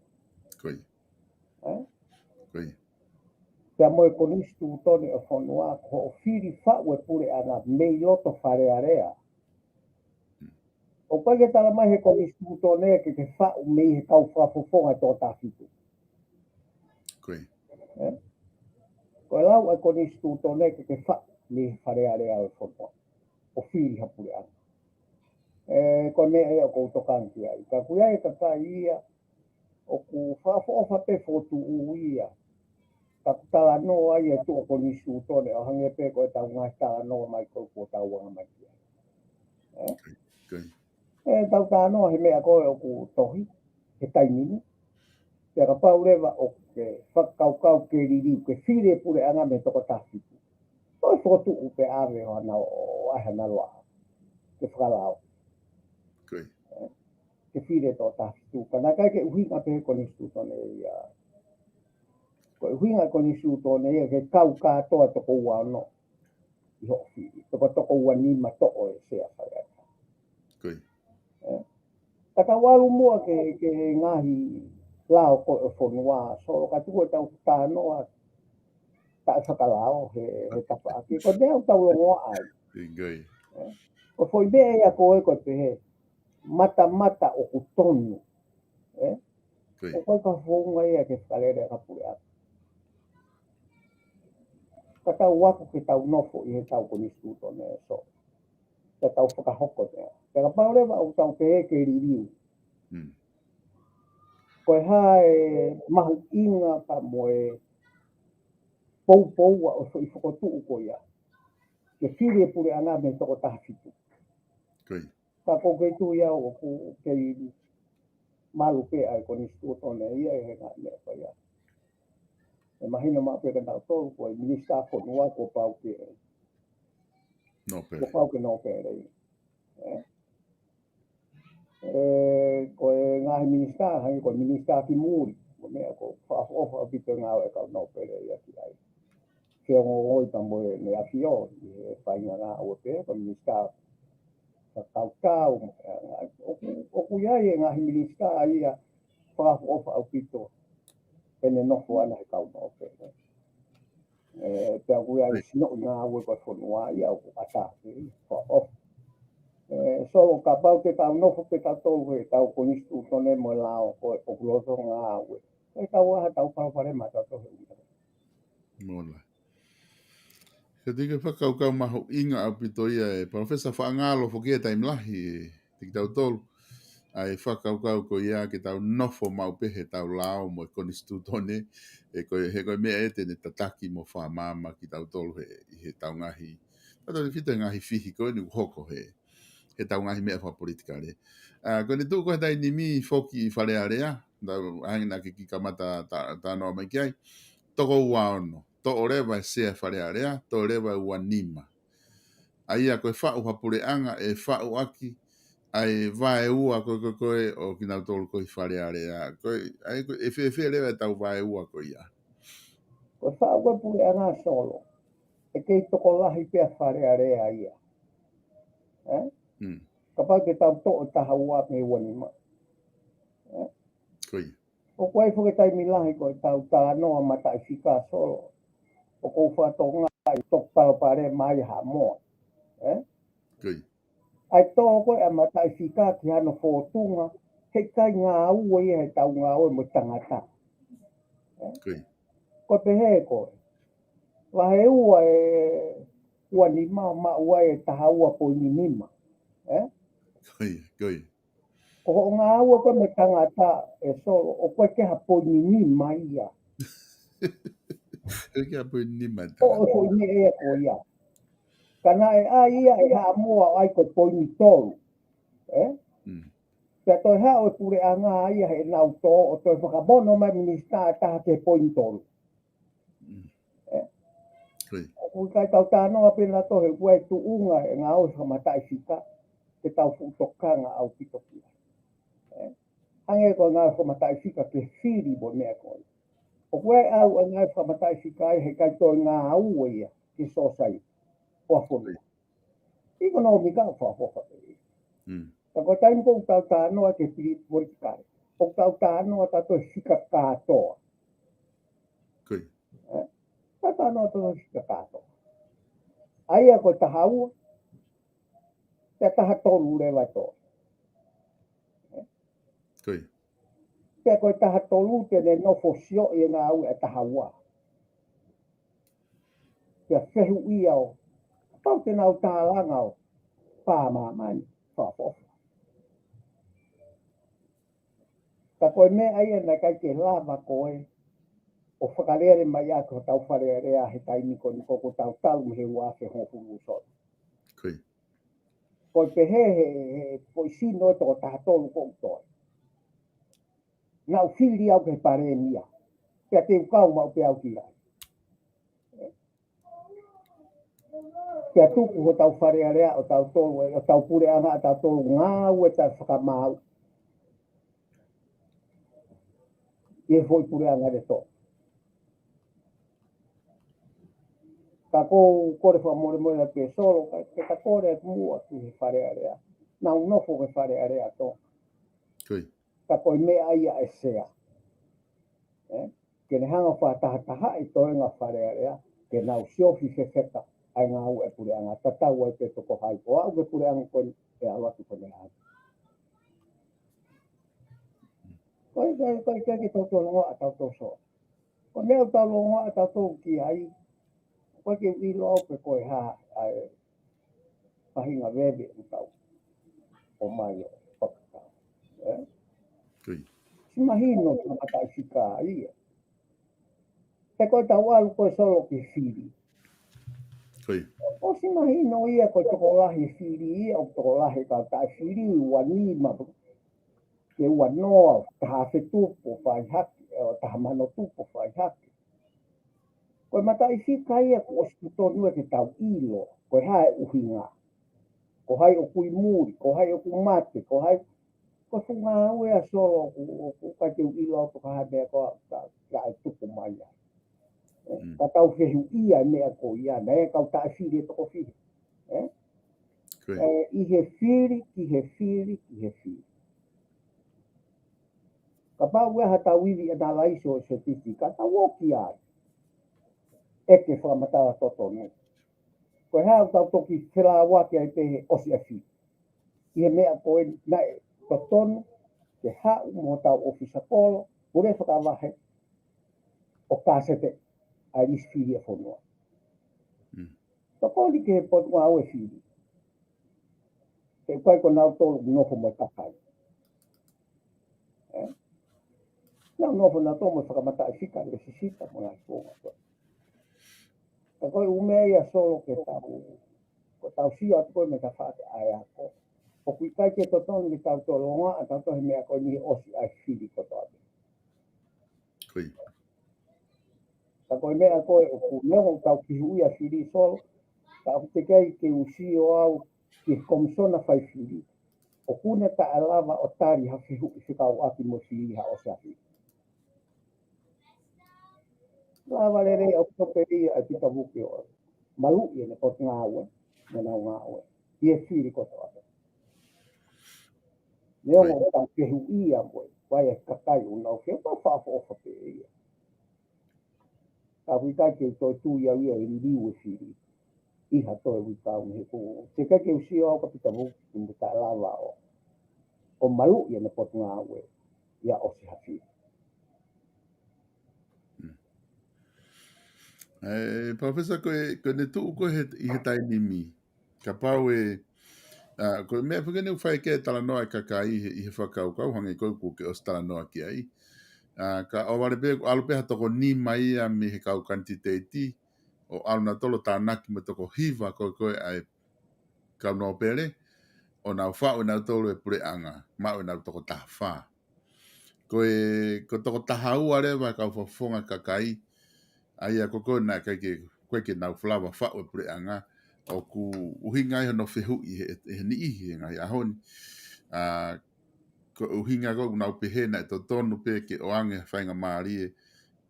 Ko ia. Eh? Ko ia. Pea mo e konisitūtone ʻo e fonua, ko hoʻo fili faʻu e puleʻanga mei loto Fale Alea. ʻOku ʻikai ke tala mai he konisitūtone ke ke faʻu mei he kau fakafofonga ʻe toko taha fitu. Ko ia. Eh? Ko e lau ʻa e konisitūtone ke ke faʻu mei he Fale Alea ʻo e fonua. ʻO fili ha puleʻanga. Eh, ko e meʻa ia ʻoku ou tokanga ki ai. Ka ʻoku ʻi ai e kakai ia, ʻoku fakaʻofoʻofa pē fokotuʻu ia. Ka ʻoku talanoa ia ʻi tuʻa konisitūtone, ʻo hangē pē ko e tau ngaahi talanoa mai ko ē kuo tau anga mai ki ai. Eh? Ko ia. ʻE tau talanoa he meʻa ko ē ʻoku tohi, he taimi ni. Pea kapau leva ʻoku ke fakakaukau ke liliu, ke fili e puleʻanga mei he toko taha fitu. ʻOi fokotuʻu pē ʻave ʻo hana ʻo, ʻo ʻai hana loa. Ke fakalao. Ko ia. Ke fili e toko taha fitu. Ka naʻe ʻikai ke ʻuhinga pē he konisitūtone ia. Ko e ʻuhinga konisitūtone ia ke kau kātoa toko ua ono. ʻI hoʻo fili. Toko toko ua nima toʻo e sea Fale Alea. Ko ia. Eh? Ka tau ʻalu muʻa ke, ke ngaahi lao ko ē ʻo e fonua, Solo ka tuku e tau talanoa taʻe fakalao he, he tapaʻaki. Ko e meʻa ʻoku tau longoaʻa ai. Ko ia. Eh? Ko e foʻi meʻa ia ko ē ko e pehē, matamata ʻoku tonu. Eh? Ko ia. ʻOku ʻikai ko ha founga ia ke fakalele ka puleʻanga. Ka tau ako ke tau nofo ʻi he tau konisitūtone Solo. Ka tau fakahoko meʻa. Pea kapau leva ʻoku tau pehē ke liliu. Mm. Ko e hā e mahuʻinga pea mo e poupou ʻa e foʻi fokotuʻu ko ia. Ke fili e puleʻanga mei he toko taha fitu. Ko ia. Ka ʻoku ou kei tui au ʻoku kei malu pē ʻa e konisitūtone ia ʻi he ngaahi meʻa ko ia. ʻE mahino maʻu pē kia nautolu ko e minisitā fonua kuo pau ke, Nōpele. kuo pau ke nōpele. Eh? Eh, ko e ngaahi minisitā, hangē ko e minisitā ki muli, ko e meʻa ʻoku fakaʻofoʻofa ʻaupito e ngāue ʻa e kau nōpele ia ki ai. Ke ongoʻi pea mo e ʻEne ʻAfio, ʻi he faʻahinga ngāue pē, ko e minisitā fakakaukau, eh, ʻoku, ʻoku ʻi ai e ngaahi minisitā ia fakaʻofoʻofa ʻaupito, ʻene nofo ʻana he kau nōpele. Eh, pea ʻoku ʻi ai e sinoʻi ngāue ko e fonua ia ʻoku ʻatā pē, fakaʻofoʻofa. Eh, Solo kapau te tau nofo pē tautolu he tau konisitūtone mo e lao ko ē ʻoku loto ngāue. Ko e tau aha tau palopalema tautolu he ʻuhinga. Mola. Ka tiki fakakaukau mahuʻinga ʻaupito ia e Palōfesa Faʻangalo foki e taimi lahi ʻe tiki tautolu. ʻA e fakakaukau ko ia ke tau nofo maʻu pē he tau lao mo e konisitūtone, ʻe ko e, he ko e meʻa ʻe te ne tataki mo fakamaama kitautolu he, ʻi he tau ngaahi, tautolu fito he ngaahi fihi ko eni ʻoku hoko he, he tau ngaahi meʻa fakapolitikale. ʻA, ko eni tuʻu ko e taimi ni foki ʻi Fale Alea, tau hangē naʻa ke kiʻi kamata ta, talanoa mai ki ai. Toko ua ono, toʻo leva e sea Fale Alea, toʻo leva e ua nima. ʻA ia ko e faʻu ha puleʻanga ʻe faʻu ʻaki ʻa e vaeua ko ē, ko ē, ko ē ʻo kinautolu ko ē ʻi Fale Alea. Ko e, ʻa ia ko e fēfē leva e tau vaeua ko ia. Ko e faʻu ko ē puleʻanga Solo. ʻE kei tokolahi pē ʻa Fale Alea ia. Eh? Mm. Kapau te tau toʻo taha ua mei he ua nima. Eh? Ko ia. ʻOku ʻi ai foki e taimi lahi ko e tau talanoa mataʻifika Solo. ʻOku ou fakatokangaʻi ʻoku tau palopalema ai Haʻamoa. Eh? Ko ia. ʻA e tō ko ē ʻa e mataʻifika ki hano fōtunga, heʻikai ngāue ia he tau ngāue mo e tangata. Ko ia. Ko e pehē ko ē. Vahe ua e ua nima ʻo maʻu ai e taha ua poini nima. Eh? Ko ia, ko ia. Ko hoʻo ngāue ko ē mo e tangata ʻe Solo, ʻoku ʻikai ke ha poini nima ia. ʻIkai ke ha poini nima e ʻO, ʻo tangata. foʻi meʻa ia ko ia. Ka naʻe ʻai ia ʻe Haʻamoa ʻo ʻai ko e poini tolu. Eh? Mm. Pea toe haʻu e puleʻanga ia heʻenau tō, ʻo toe fakamono mai minisitā ʻe taha ki he poini tolu. Mm. Eh? Ko ia. ʻOku ʻikai tau talanoa pē nautolu he ʻoku ʻi ai e tuʻunga e ngāue fakamataʻifika, ke tau fuʻu tokanga ʻaupito ki ai. Eh? Hangē ko e ngāue fakamataʻifika ke fili mo e meʻa ko ē. ʻOku ʻi ai ʻa e ngāue fakamataʻifika ai he ʻikai toe ngāue ia ki he sōsaieti ʻo e fonua. ʻIkonōmika ʻoku fakaʻofoʻofa pē ia. Mm. Ka ko e taimi ko ē ʻoku tau talanoa ki he pili-, politikale, ʻoku tau talanoa tautolu he fika kātoa. Ko ia. Ē? Tau talanoa tautolu he fika kātoa. ʻA ia ko e taha ua, pea taha tolu leva ʻe toe. Ko ia. Pea ko e taha tolu te ne nofo ʻo sio ʻi he ngāue ʻa e taha ua. Pea fehuʻia ʻo, kapau te nau tālanga ʻo pā māmani, fakaʻofoʻofa. Ka ko e meʻa ia naʻe ʻikai ke lava ko ē ʻo fakalele mai ʻaki hotau Fale Alea he taimi ko eni ko ē ʻoku tau talu mei he ua afe hongofulu sono. Ko ia. Ko e pehē he, he, he foʻi sino ʻe toko taha tolu ko ē ʻoku toe. Naʻa ku fili au ki he palēmia. Pea te u kau maʻu pē au ki ai. Pea tuku hotau Fale Alea ʻo tautolu, ʻo tau puleʻanga ʻa tautolu ngāue taʻe fakamaau. ʻI he foʻi puleʻanga ʻe tolu. Ka ʻoku ou kole fakamolemole atu pē Solo, ka, ka kole atu muʻa ki he Fale Alea. Naʻa ku nofo ki he Fale Alea ʻo Tonga. Ko ia. Ka ko e meʻa ia ʻa e sea. Ē? Ke ne hanga ʻo fakatahatahaʻi e toenga Fale Alea, ke nau siofi fefeka ʻa e ngāue ʻa e puleʻanga, tatau ai pē pe ko hai, ʻo aʻu ki he puleʻanga ko eni ʻe ʻalu atu ko eni ʻalu. Ko e, ko e, ko e, ko e ke tau tolonga ʻa tautolu Solo. Ko e meʻa ʻoku tau longoaʻa tautolu ki ai, ʻoku ʻikai ke u ʻilo au pe ko e hā ʻa e faʻahinga veve ʻoku tau ʻomai ʻo fakakau. Ē? Ko ia. Siʻi mahino fakamataʻifika ia. He ko ʻetau ʻalu ko ē Solo ki he fili. Ko ia. ʻOsi mahino ia ko e tokolahi e fili ia, ʻoku tokolahi e kau taʻefili, ua nima, ke ua noa, taha afe tupu ʻo fai hake, ʻe, taha mano tupu ʻo fai hake. Ko e mataʻifika ia kuo ʻosi totonu ia ke tau ʻilo, ko e hā e ʻuhinga. Ko hai ʻoku ʻi muli, ko hai ʻoku mate, ko hai, ko e fuʻu ngāue ʻa Solo ʻoku, ʻoku ʻikai ke u ʻilo au pe ko e hā e meʻa ko ē ka, ka ʻe tupu mai ai. Ē, Mm. ka tau fehuʻia e meʻa ko ia, naʻe kau taʻefili ʻe toko fiha. Ē? Ko ia. Ē, ʻi he fili, ki he fili, ki he fili. Kapau ʻe ʻi ai haʻatau ivi ʻanalaiso ʻo e sētisi, ka tau ō ki ai. ʻEke fakamatala totonu. Ko e hā ʻoku tau toki felāveʻi ai pē he ʻosi ʻa e fili. ʻI he meʻa ko ē naʻe totonu, ke haʻu mo hotau ʻōfisa kolo, pule fakavahe, ʻo kāsete ʻa e lisi fili ʻa e fonua. Mm. Tokoni ki he potungāue fili. He ʻoku ʻikai ko nautolu ʻoku nofo mo e kakai. Ē? Nau nofo nautolu mo e fakamataʻifika, lēsisita mo e ngaahi founga ko ē. Ka ko e ʻū meʻa ia Solo ke tau, ko ʻetau sio atu ko ē mei he tafaʻaki ʻa e ako. ʻOku ʻikai ke totonu ke tau tolonga ʻa tautolu he meʻa ko eni he ʻosi ʻa e fili kotoa pē. Ko ia. Ka ko e meʻa ko ē ʻoku neongo ʻoku tau fehuʻia fili Solo, ka ʻoku teʻeki ai ke u sio au ki he Komisona Fai Fili, ʻoku ne taʻe lava ʻo tali ha fehuʻi fekauʻaki mo e fili ha ʻosi ʻa e fili. Lava lelei ʻaupito pē ia ʻa e Pita Vuki ʻo maluʻi ʻene potungāue, mo ʻenau ngāue. ʻI he fili kotoa pē. Neongo Right. ʻoku tau fehuʻia mo e, ʻa e kakai ʻoku nau fehuʻi, ʻoku fakaʻofoʻofa pē ia. Ka ʻoku ʻikai ke u toe tui au ia ʻe liliu e fili ʻi ha toe uike ʻe ua, he ʻoku teʻeki ai ke u sio au kia Pita Vuki ʻoku ne taʻe lava ʻo, ʻo maluʻi ʻene potungāue ia ʻosi ha fili. Mm. Ē, Palōfesa, ko e, ko ʻene tuʻu ko ē he, ʻi he taimi ni. Kapau ʻe, ʻa, ko e meʻa pē ko eni ʻoku fai ki ai e talanoa ʻa e kakai ʻi he, ʻi he fakakaukau hangē ko ē kuo ke ʻosi talanoa ki ai. ʻA, ka ʻohovale pē, ʻalu pē ha toko nima ia mei he kau kanititeiti, ʻo ʻalu nautolu ʻo tānaki mo e toko hiva ko ē ko ē ʻa e kau nōpele, ʻo nau faʻu ʻe nautolu e puleʻanga, maʻu ʻenau toko taha fā. Ko e, ko e toko taha ua leva e kau fakafofonga kakai, ʻa ia ko ē ko ē naʻe ʻikai ke, ʻikai ke nau lava faʻu e puleʻanga, ʻoku ʻuhinga ai hono fehuʻi he, he niʻihi he ngaahi ʻaho ni. ʻA, ko e ʻuhinga ko ē ʻoku nau pehē naʻe totonu pē ke ʻoange ha faingamālie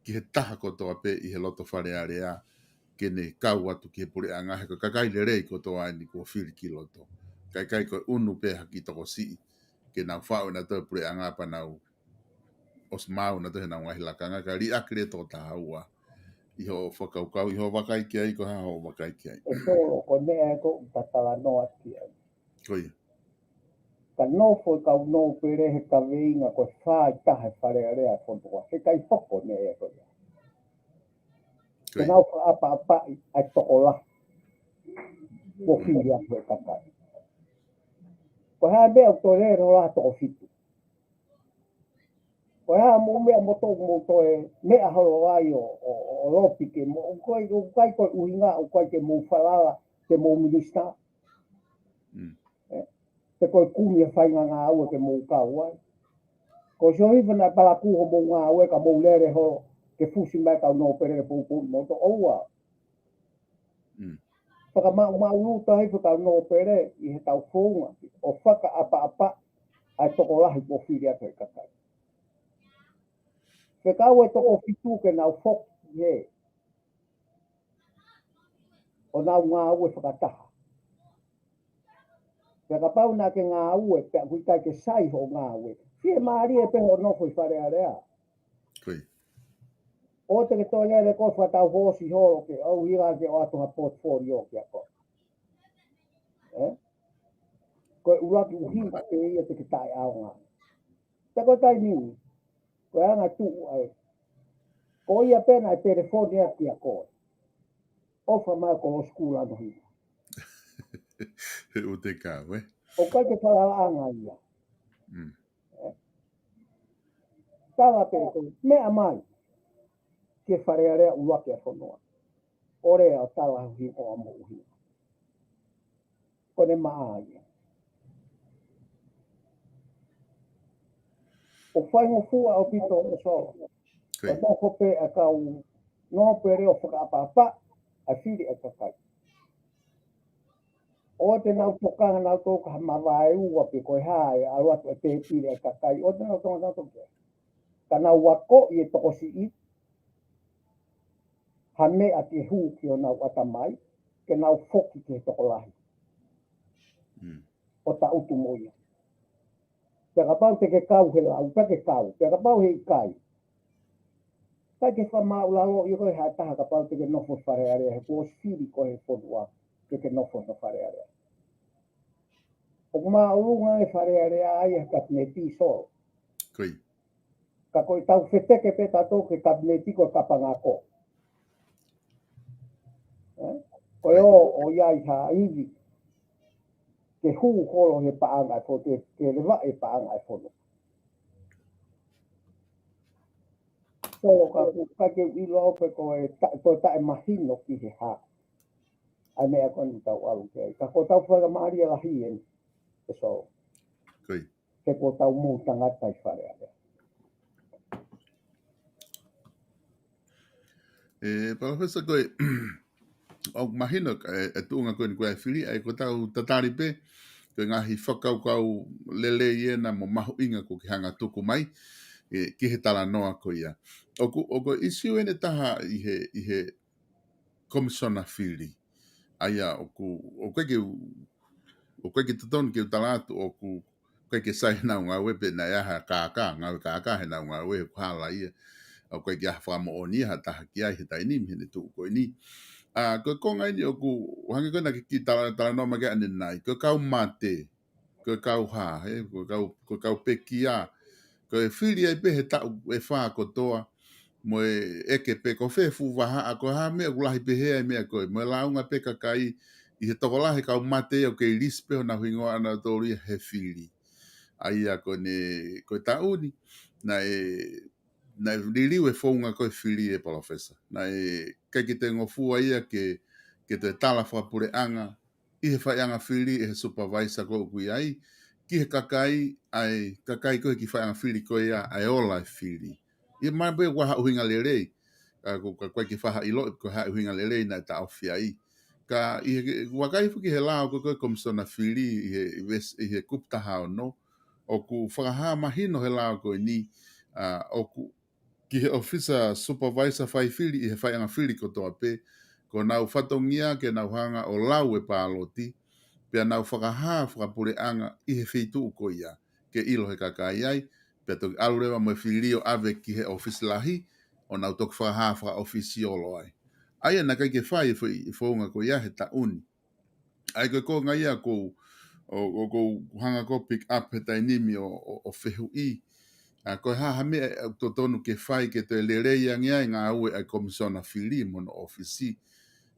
ki he taha kotoa pē ʻi he loto Fale Alea ke ne kau atu ki he puleʻanga, he ko e kakai lelei kotoa eni kuo fili ki loto. Kae ʻikai ko e ʻunu pē ha kiʻi tokosiʻi ke nau faʻu ʻenautolu e puleʻanga pea nau ʻosi maau ʻenautolu heʻenau ngaahi lakanga. Ka liʻaki leva toko taha ua ʻi hoʻo fakakaukau, ʻi hoʻo vakai ki ai, ko e hā hoʻo vakai ki ai? ʻE Solo, ko e meʻa ē ʻoku ou talanoa ki ai. Ko ia. Ka nofo e kau nōpele he kaveinga ko e fā ʻi taha e Fale Alea e fonua, he ʻikai hoko e meʻa ia ko ia. Ko ia. Ke nau fakaʻapaʻapaʻi ʻa e tokolahi kuo fili atu e kakai. Ko e hā e meʻa ʻoku toe lele holo ai ha toko fitu? Ko e hā mo e meʻa mo e toe, mo e toe meʻa holo ai ʻo, ʻo, ʻo, ʻo lopi ke mo, ʻoku ʻikai, ʻoku ʻikai ko e ʻuhinga, ʻoku ʻikai ke mou falala, ke mou minisitā. Mm. Ē? Pe ko e kumi e faʻahinga ngāue ke mou kau ai. Ko e sio hifo naʻe palakū hoʻomou ngāue ka mou lele holo ke fusi mai e kau nōpele ke poupou mo to ʻoua. Mm. Fakamaʻumaʻuluta hifo e kau nōpele ʻi heʻetau founga ʻo fakaʻapaʻapa ʻa e tokolahi kuo fili atu e kakai. Fekau e toko fitu ke nau foki he ʻo nau ngāue fakataha. Pea kapau naʻa ke ngāue, pea ʻoku ʻikai ke sai hoʻo ngāue, fiemālie pē hoʻo nofo ʻi Fale Alea. Ko ia. ʻOua te ke toe lele koe fakatau hoosi holo ke ʻoua ʻe ʻai ke ʻoatu ha portfolio kia koe. Ē? Ko e ʻuluaki ʻuhinga pē ia te ke taʻeʻaonga. Pea ko e taimi ni, ko e anga tuʻu ai. Ko ia pē naʻe telefoni atu kia koe. ʻOfa mai ko e sikula nohi. He ʻoku te kau, ē? ʻOku ʻikai ke falalaʻanga ia. Mm. Ē? Tala pē ko e meʻa mai ki he Fale Alea ʻuluaki ʻa e fonua. ʻO lea ʻo tala ho hingoa mo ho ʻuhinga. Ko ʻene maʻa ia. ʻOku faingofua ʻaupito ʻe Solo. Ko ia. ʻOku nofo pē ʻa e kau nōpele ʻo fakaʻapaʻapa ʻa e fili ʻa e kakai. ʻOua te nau tokanga nautolu ki ha mavaeua pe ko e hā ʻe ʻalu atu e pēpile ʻa e kakai. ʻOua te nau tokanga nautolu ki ai. Ka nau akoʻi e tokosiʻi ha meʻa ke hū ki honau ʻatamai, ke nau foki ki he tokolahi. Mm. ʻO taʻutu mo ia. Pea kapau te ke kau he lau, pea ke kau. Pea kapau he ʻikai, ʻikai ke fakamāʻulaloʻi koe ʻe ha taha kapau te ke nofo Fale Alea, he kuo ʻosi fili koe he fonua ke ke nofo ʻi Fale Alea. ʻOku māʻolunga e Fale Alea ʻa e kapineti, Solo. Ko ia. Ka ko ʻetau feteke pē tautolu ki he kapineti ko e kapangako. Ē? Ko ia. ʻOku ʻi ai ha ivi ke hū holo he paʻanga ʻo e fo-, ke, ke levaʻi e paʻanga ʻo e fonua. Solo, ka ʻoku ʻikai ke u ʻilo pe ko e ta-, ko e taʻemahino ki he hā ʻa e meʻa ko eni ʻoku tau ʻalu ki ai. Ka ko ʻetau faingamālie lahi eni, ʻe Solo. Ko ia. He kuo tau mou tangata ʻi Fale Alea. ʻE, Palōfesa, ko e, ʻoku mahino, ʻe, e tuʻunga ko eni ko e fili, ʻa ia ko ʻetau tatali pē, ko e ngaahi fakakaukau lelei ena mo mahuʻinga kuo ke hanga tuku mai, ʻe, ki he talanoa ko ia. ʻOku, ʻoku ʻisiū eni ʻe taha ʻi he, ʻi he Komisona Fili. ʻA ia ʻoku, ʻoku ʻikai ke u-, ʻoku ʻikai ke totonu ke u tala atu ʻoku ʻikai ke sai ʻenau ngāue pe naʻe ʻi ai ha kākā, ngāue kākā heʻenau ngāue, he ʻoku hala ia. ʻOku ʻikai ke ʻi ai ha fakamoʻoni ha taha ki ai he taimi ni, heʻene tuʻu ko eni. ʻA, ko e konga eni ʻoku, hangē ko ena ke kiʻi tala, talanoa mai ki ai ʻanenai. Ko e kau mate, ko e kau hā, ē, ko e kau, ko e kau pekia, ko e fili ai pē he taʻu ʻe fā kotoa, mo e ʻeke pē ko fē fuʻu vahaʻa, ko e hā e meʻa ʻoku lahi pehē ai e meʻa ko ē, mo e lāunga pē kakai, ʻi he tokolahi e kau mate ia ʻoku kei lisi pē honau hingoa ʻanautolu ia he fili. ʻA ia ko eni, ko e taʻu ni, naʻe, naʻe liliu e founga ko e fili, ʻe Palōfesa. Naʻe ʻikai ke toe ngofua ia ke, ke toe tala fakapuleʻanga, ʻi he faiʻanga fili, ʻe he supervisor ko ē ʻoku ʻi ai, ki he kakai, ʻa e kakai ko ē he kiʻi faiʻanga fili ko ia, ʻa e ola e fili. ʻIo, mahalo pē ʻoku ʻi ai ha ʻuhinga lelei, ka ko, ka ʻoku ʻikai ke faʻa ʻiloʻi pe ko e hā e ʻuhinga lelei naʻe taʻofi ai. Ka ʻi he, vakai foki he lao ko ē ko e Komisona Fili ʻi he, ʻi he kupu taha ono, ʻoku fakahā mahino he lao ko eni, ʻa, ʻoku ki he officer supervisor fai fili ʻi he faiʻanga fili kotoa pē, ko honau fatongia ke nau hanga ʻo lau e pāloti, pea nau fakahā fakapuleʻanga ʻi he feituʻu ko ia, ke ʻilo he kakai ai, pea toki ʻalu leva mo e fili ʻo ʻave ki he ʻōfisi lahi, ʻo nau toki fakahā fakaʻofisiolo ai. ʻA ia naʻe ʻikai ke fai e foʻi, e founga ko ia he taʻu ni. ʻA ia ko e konga ia ʻoku ou, ʻo, ʻoku ou hanga ʻo pick up he taimi ni ʻo, ʻo, ʻo fehuʻi. ʻA, ko e hā ha meʻa ʻoku totonu ke fai ke toe lelei ange ai e ngāue ʻa e Komisiona Fili mo hono ʻōfisi.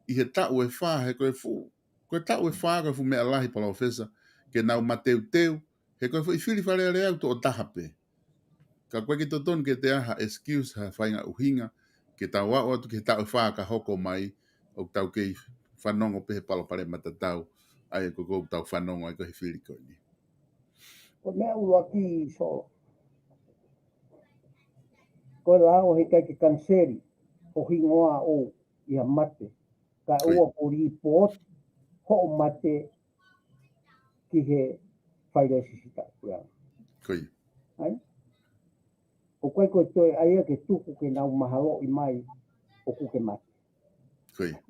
ʻI he taʻu ʻe fā he ko e fuʻu, ko e taʻu ʻe fā ko e fuʻu meʻa lahi Palōfesa, ke nau mateuteu, he ko e foʻi fili Fale Alea ʻoku toʻo taha pē. Ka ʻoku ʻikai ke totonu ke toe ʻi ai ha excuse, ha faʻahinga ʻuhinga, ke tau aʻu atu ki he taʻu ʻe fā ka hoko mai, ʻoku tau kei fanongo pē he palopalema tatau, ʻa ia ko ē ʻoku tau fanongo ai ko ē he fili ko eni. Ko e meʻa ʻuluaki Solo. Ko e lao he ʻikai ke kaniseli ho hingoa ʻoʻou ʻi ha mate. Ka ʻoku ʻi ai. ʻOua kuo lipooti hoʻo mate ki he faileisisita ʻoku ʻi ai. Ko ia. ʻAi? ʻOku ʻikai ko e toe ʻai ia ke tuku ke nau mahaloʻi mai ʻoku ke mate. Ko ia.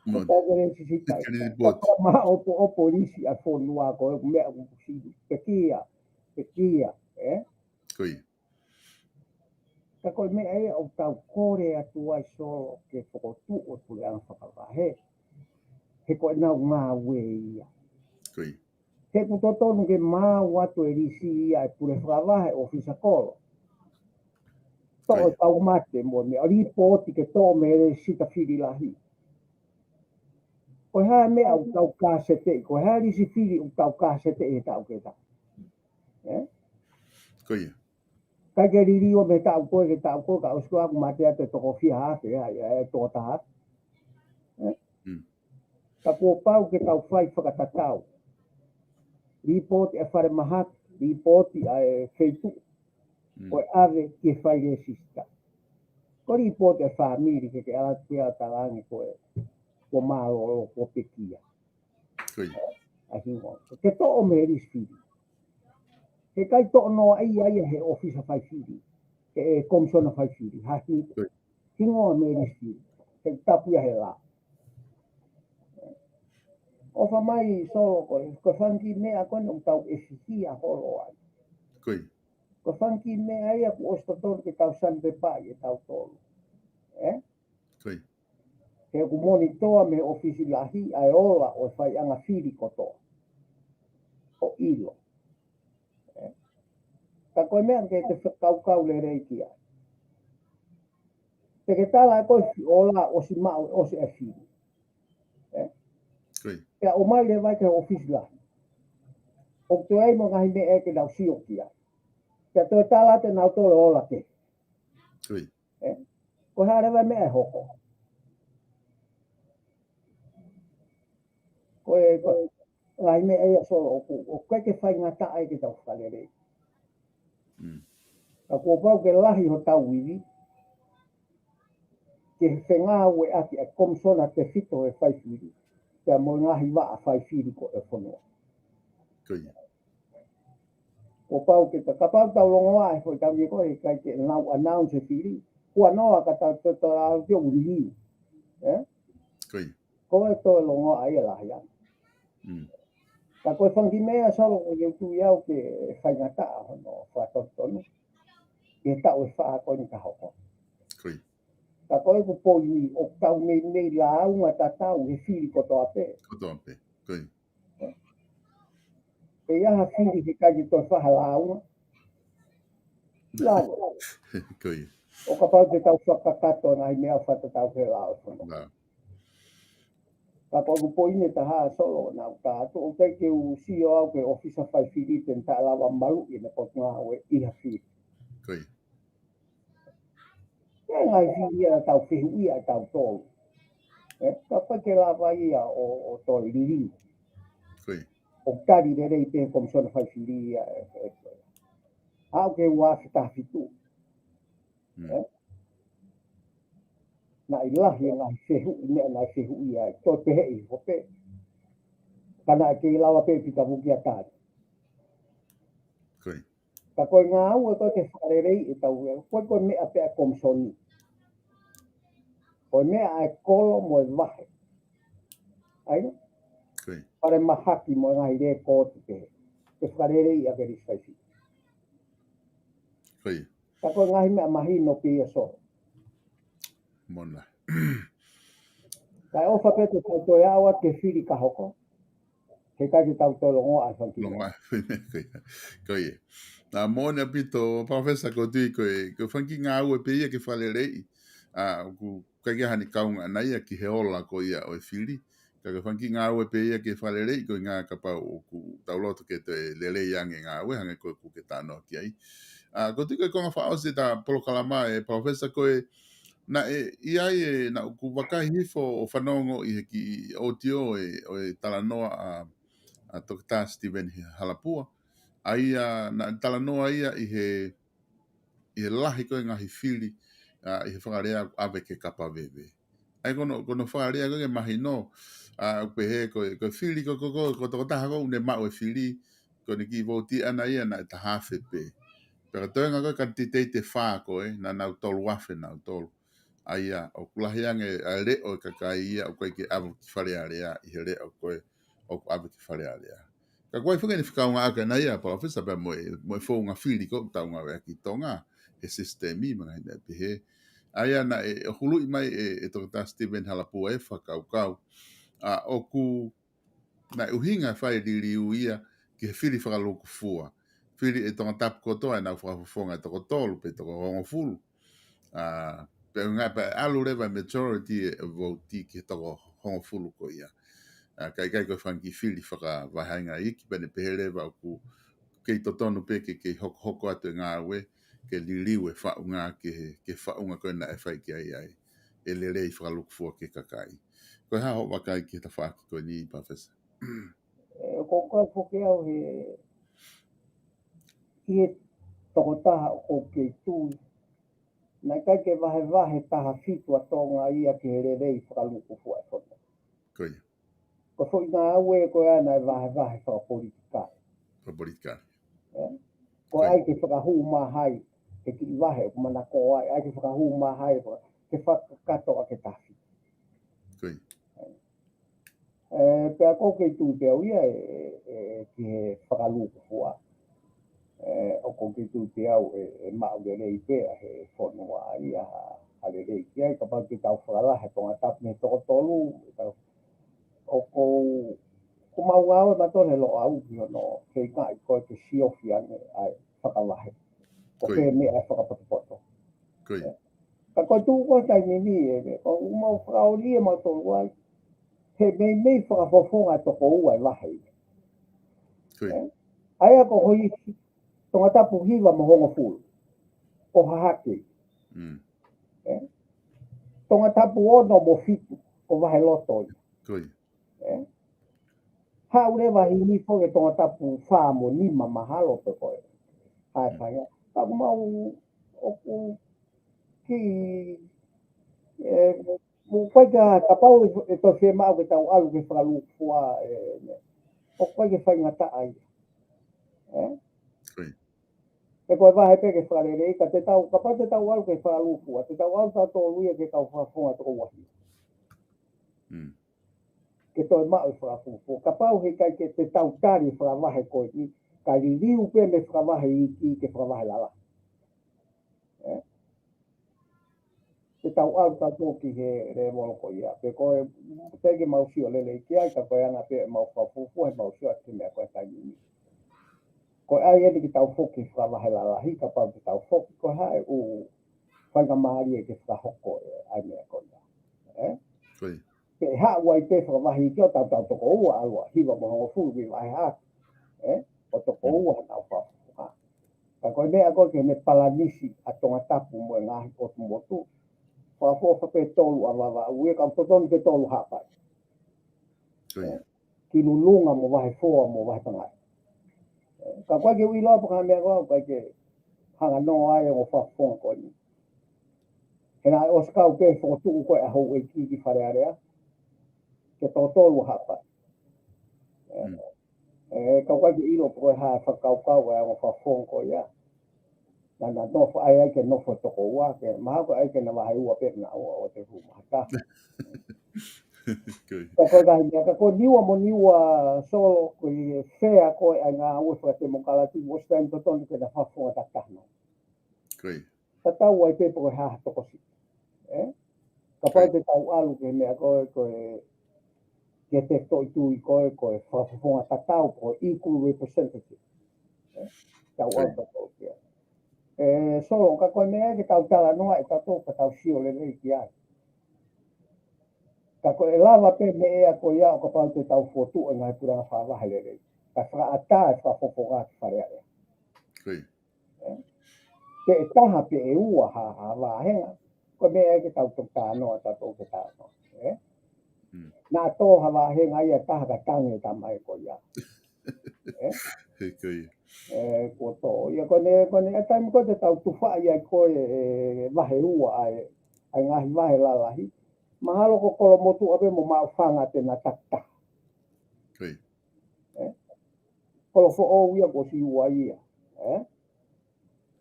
Ko e faileisisita. Ke lipooti. Ka maʻopoʻopo lisi ʻa e fonua ko e meʻa ʻoku sili. Pekia. Pekia. ʻE? Ko ia. Ka ko e meʻa ia ʻoku tau kole atu ai Solo ke fokotuʻu e puleʻanga fakavahe. He ko ʻenau ngāue ia. Ko ia. He ʻoku totonu ke maau atu e lisi ia e pule fakavahe ʻōfisa kolo. Toʻo e kau mate mo e meʻa, lipooti ke toʻo mei he sita fili lahi. Ko e hā e meʻa ʻoku tau kāseteʻi, ko e hā e lisi fili ʻoku tau kāseteʻi he taʻu ke taʻu. ʻE? Ko ia. ʻIkai ke liliu mei he taʻu ko ē ki he taʻu ko ē, ka ʻosi ko ē ʻoku mate atu e toko fiha afe, ʻa ia, ʻe toko taha afe. ʻE? Mm. Ka kuo pau ke tau fai fakatatau. Lipooti ʻa e falemahaki, lipooti ʻa e feituʻu, Mm. ko e ʻave ki he faileisisita. Ko e lipooti ʻa e fāmili ke ke ʻalu atu ʻo talaange ko e, kuo mālōlō, kuo pekia. Ko ia. ʻA e hingoa. Ke toʻo mei he lisi fili. He ʻikai toʻo noa ia ia he ʻōfisa fai fili. He, he Komisiona fai fili. Ha hi-, Ko ia. hingoa mei he lisi fili. He tapu ia he lao. ʻOfa mai Solo ko e, ko e fanga kiʻi meʻa ko eni ʻoku tau ʻefihia holo ai. Ko ia. Ko e fanga kiʻi meʻa ia kuo ʻosi totonu ke tau sandpaper ʻe tautolu. ʻE? Ko ia. He ʻoku monitoa mei he ʻōfisi lahi ʻa e ola ʻo e faiʻanga fili kotoa. ʻO ʻilo. ʻE? Ka ko e meʻa ke te fakakaukau lelei ki ai. Te ke tala ʻe koe e ola ʻosi maʻu, ʻosi e fili. ʻE? Ko ia. Pea ʻomai leva ki he ʻōfisi lahi. ʻOku toe ʻi ai mo e ngaahi meʻa ke nau sio ki ai. Pea toe tala atu ʻe nautolu e ola kehe. Ko ia. ʻE? Ko e hā leva e meʻa ʻe hoko. Ko e, ko e, ngaahi meʻa ia Solo ʻoku, ʻoku ʻikai ke faingataʻa ia ke tau fakalelei. Mm. Ka kuo pau ke lahi hotau ivi, ke fengāueʻaki ʻa e Komisiona Tefito ʻo e Fai Fili, pea mo e ngaahi vaʻa fai fili ko ē ʻo e fonua. Ko ia. Kuo pau ke ta-, kapau tau longoaʻa he foʻi taimi ko ē, he ʻikai ke nau announce e fili. Kuo noa ka tau te tau au ke uli. ʻE? Ko ia. Ko e toe longoaʻa ia lahi ange. Mm. Ka ko e fanga kiʻi meʻa Solo ʻoku ou tui au ke faingataʻa hono fakatotonu. Ke taʻu ʻe fā ko eni ka hoko. Ko ia. Ka ko e ʻeku poini ʻoku tau meimei lāunga tatau he fili kotoa pē. Kotoa pē. Ko ia. ʻE ʻi ai ha fili he ʻikai ke toe fai ha lāunga. Lava. Ko ia. ʻO kapau te tau fakakakato e ngaahi meʻa fakatatau ki he lao ʻo e fonua. Nā. Ka ko ʻeku poini ʻe taha Solo naʻa ku tā atu, ʻoku ʻikai ke u sio au ki he ʻōfisa fai fili te ne taʻe lava maluʻi ʻene potungāue ʻi ha fili. Ko ia. ʻE ngaahi fili ia naʻa tau fehuʻia ʻe tautolu. ʻE, ka ʻoku ʻikai ke lava ia ʻo, ʻo toe liliu. Ko ia. ʻOku tali lelei pē Komisiona Fai Fili ia ʻe, ʻe, ʻe. Aʻu ki he ua afe taha fitu. Mm. ʻE? Naʻe lahi e ngaahi fehuʻi, meʻa naʻe fehuʻia ai, toe peheʻi hifo pē. Ka naʻe kei lava pē Pita Vukia tali. Ka ko e ngāue ko ē ke fakaleleiʻi ʻetau, ko e, ko e meʻa pē ʻa e komisoni. Ko e meʻa ʻa e kolo mo e vahe. ʻA ia, Ko ia. falemahaki mo e ngaahi lēkooti pē. Ke fakaleleiʻi ʻaki e lisi faifili. Ko ia. Ka ko e ngaahi meʻa mahino pē ia, Solo. Mona. Kae ʻofa pē te tau toe ʻalu atu ke fili ka hoko. He ʻikai ke tau toe longoaʻa ʻa e fanga kiʻi. Longoaʻa. Ko ia. Ko ia. Naʻa mo ʻene ʻaupito, Palōfesa, ʻoku ou tui ko e, ko e fanga kiʻi ngāue pē ia ke fakaleleiʻi. ʻA, ʻoku ʻikai ke ʻi ai hano kaunga ʻana ia ki he ola ko ia ʻo e fili. Ka ko e fanga kiʻi ngāue pē ia ke fakaleleiʻi, ko e ʻuhinga kapau ʻoku tau loto ke toe lelei ange e ngāue, hangē ko ē ʻoku ke talanoa ki ai. ʻA, ʻoku ou tui ko e konga fakaʻosi ʻeta polokalama, ʻe Palōfesa, ko e, naʻe ʻi ai e, naʻa ku vakai hifo ʻo fanongo ʻi he kiʻi ʻōtiō ʻo e, ʻo e talanoa ʻa, ʻa Toketā Steven Halapua. ʻA ia, naʻe talanoa ia ʻi he, ʻi he lahi ko ē ngaahi fili, ʻa, ʻi he fakalea ʻave ke kapa veve. ʻA ia ko hono, ko hono fakalea ko ē ke mahino, ʻa, ʻoku pehē ko e, ko e fili ko, ko, ko, ko e tokotaha ko ē ʻoku ne maʻu e fili, ko ʻene kiʻi vouti ʻana ia naʻe taha afe pē. Pea ko e toenga ko ē kanititeiti ʻe fā ko ē, naʻa nau tolu afe nautolu. ʻA ia, ʻoku lahi ange ʻa e leʻo ʻo e kakai ia ʻoku ʻikai ke ʻave ki Fale Alea, ʻi he leʻo ko ē ʻoku ʻave ki Fale Alea. Ka ko e ʻuhinga ʻene fakaʻaongaʻaki ʻana ia, Palōfesa, pea mo e, mo e founga fili ko ē ʻoku tau ngāueʻaki ʻi Tonga, he sisitemi, mo e ngaahi meʻa pehē. ʻA ia naʻe ʻohuluʻi mai ʻe, ʻe Toketā Steven Halapua e fakakaukau. ʻA, ʻoku naʻe ʻuhinga e fai e liliu ia ki he fili fakalūkufua. Fili ʻe Tongatapu kotoa ʻenau fakafofonga ʻe toko tolu pe toko hongofulu. ʻA, pea ʻuhinga pea ʻalu leva e majority e vouti ki he toko hongofulu ko ia. ʻA, ka ʻikai ko e fanga kiʻi fili fakavahaʻa iiki, pea ne pehē leva ʻoku kei totonu pē ke, ke hokohoko atu e ngāue, ke liliu e faʻunga ki he, ki he faʻunga ko ē naʻe fai ki ai ʻa e lelei fakalūkufua ki he kakai. Ko e hā hoʻo vakai ki he tafaʻaki ko eni, Palōfesa? ʻE, ʻoku ou kau foki au he, ʻi he tokotaha ʻoku ou kei tui. Naʻe ʻikai ke vahevahe taha fitu ʻa Tonga ia ki he lelei fakalūkufua e fonua. Ko ia. Ko e foʻi ngāue ko ia naʻe vahevahe fakapolitikale. Fakapolitikale. ʻE? Ko ia. ʻAi ke fakahū mai ai, he kiʻi vahe ʻoku manakoa ai, ʻai ke fakahū mai ai, ke fakakakato ʻaki e taha fitu. Ko ia. ʻE, pea ʻoku ou kei tui pē au ia ʻe, ʻe, ʻe ki he fakalūkufua. ʻE, ʻoku ou kei tui pē au ʻe, ʻe maʻu lelei pē ʻa e fonua ia ha, ha lelei ki ai, kapau te tau fakalahi Tongatapu mei he toko tolu, ʻe tau, ʻoku ou, ʻoku mau ngāue mautolu he Loʻau ki hono feingaʻi ko ē ke siofi ange ʻa e fakalahi. Ko Ko ia. Pē meʻa ʻe fakapotopoto. Ko ia. Ka ko e tuʻu ko ē taimi ni ʻe, ʻoku mau fakaoli ʻe mautolu ai. He meimei fakafofonga ʻe toko ua e vahe. Ko ia. ʻE? ʻA ia ko hoʻo ʻai Tongatapu hiva mo hongofulu. ʻO hahake. Mm. ʻE? Tongatapu ono mo fitu, ko vahe loto ia. Ko ia. ʻE? Haʻu leva hihifo ki he Tongatapu fā mo nima mahalo pē ko ē. Hai Mm. fai ia. Ka ʻoku mau ʻoku ki, ʻe, mo ʻikai ke, kapau ʻe, ʻe toe fiemaʻu ke tau ʻalu ke fakalūkufua, ʻe, ʻoku ʻikai ke faingataʻa ia. ʻE? Ko ia. ʻE ko e vahe pē ke fakalelei, ka te tau, kapau te tau ʻalu ke fakalūkufua, te tau ʻalu tautolu ia ki he kau fakafofonga toko ua hiva. Mm. Ke toe maʻu e fakafuofua. Kapau he ʻikai ke te tau tali e fakavahe ko eni, ka liliu pē mei he fakavahe iiki ki he fakavahe lalahi. ʻE? Te tau ʻalu tautolu ki he lēvolo ko ia. Pea ko e, teʻeki ke mau sio lelei ki ai, ka ko e anga pē ʻemau fakafuofua, ʻemau sio atu ki he meʻa ko ē taimi ni. Ko e ʻai eni ke tau foki ki he fakavahe lalahi, kapau te tau foki, ko e hā e ʻū faingamālie ke fakahoko e ʻai meʻa ko ia. ʻE? Ko ia. Pea ʻe haʻu ai pē fakavahe iiki ʻo tautau toko ua, ʻalu ʻa hiva mo hongofulu ki vahe hā. ʻE? ʻO toko Mm. ua hanau fakafofonga. Ka ko e meʻa ko ē ke ne palanisi ʻa Tongatapu mo e ngaahi ʻotu motu. Fakafofonga pē tolu ʻa Vavaʻu ia, ka totonu pē tolu Haʻapai. Ko ia. Ki Lulunga mo Vahefoa mo Vahepangai. Ka ʻoku ʻikai ke u ʻilo pe ko e hā e meʻa ko ē, ʻoku ʻikai ke hanga noa ai ʻa e ongo fakafofonga ko eni. He naʻe ʻosi kau pē fokotuʻu ko ē ʻa Houʻeiki ki Fale Alea. Ke toko tolu ʻa Haʻapai. ʻE, Mm. ʻe, ka ʻoku ʻikai ke ʻilo pe ko e hā e fakakaukau ʻa e ongo fakafofonga ko ia. Naʻa na nofo ai ai ke nofo toko ua, ke mahalo ko e ʻai ke na vahe ua pē naua ʻo te hū mahata. Ka ko e kahi meʻa, ka ko Niua mo Niua Solo, ko e fea ko e ʻai ngāue fakatemokalati, mo stain totonu ke na fakafofonga tatau. Tatau ai pē pe ko e hā ha tokosiʻi. Kapau te tau ʻalu ki he meʻa ko e, ko e, ke te toʻi tui ko e, ko e fakafofonga tatau, ko e equal representative. Tau ʻalu tatau kia. Solo, ka ko e meʻa ke tau talanoa ʻe tatou ka tau sio lelei ki ai. Ka ko e lava pē meʻa ko ia ʻo kapau te tau fotu e ngaahi pulanga fakavahe lelei. Ka fakaʻatā e fakafofonga ki Fale Alea. Pe ʻe taha pe ʻe ua ha, ha vāhenga. Ko e meʻa ke tau toki talanoa tatou ke talanoa. Naʻa tō ha vāhenga ia taha ka tangi e tamai ko ia. He ko ia. Ko tō. Ia ko ne, ko ne, ʻa taimi ko te tau tufa ia ko e vahe ua ai, ʻai ngaahi vahe lalahi. Mahalo ko Kolomotuʻa pē mo Maʻufanga te na takitaha. Kolofoʻou ia ko si ua ia.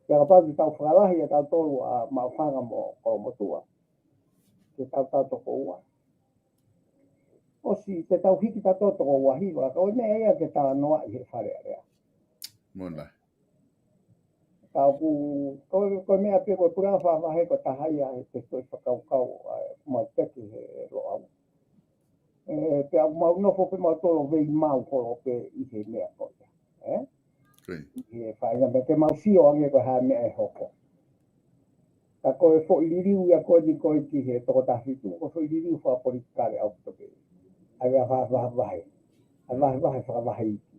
Pea kapau te tau fakalahi ʻa tautolu ʻa Maʻufanga mo Kolomotuʻa. Ke tau tau toko ua. ʻOsi te tau hiki tatou toko ua hiva, ka ʻo ne ia ke talanoa ʻi he Fale Alea. Mona. Ka ʻoku, ko, ko e meʻa pē ko e pulanga fakavahe ko e taha ia he te toe fakakaukau ʻa e mau teki he Loʻau. Pea ʻoku mau nofo pē mau tolo vei mau holo pē ʻi he meʻa ko ia. ʻI he faʻahinga meʻa ke mau sio ange ko e hā meʻa ʻe hoko. Ka ko e foʻi liliu ia ko eni ko e ki he tokotā fitu, ko e foʻi liliu fakapolitikale ʻaupito pē. ʻAi vahe, vahe, vahe. ʻAi vahe, vahe, fakavahe iiki.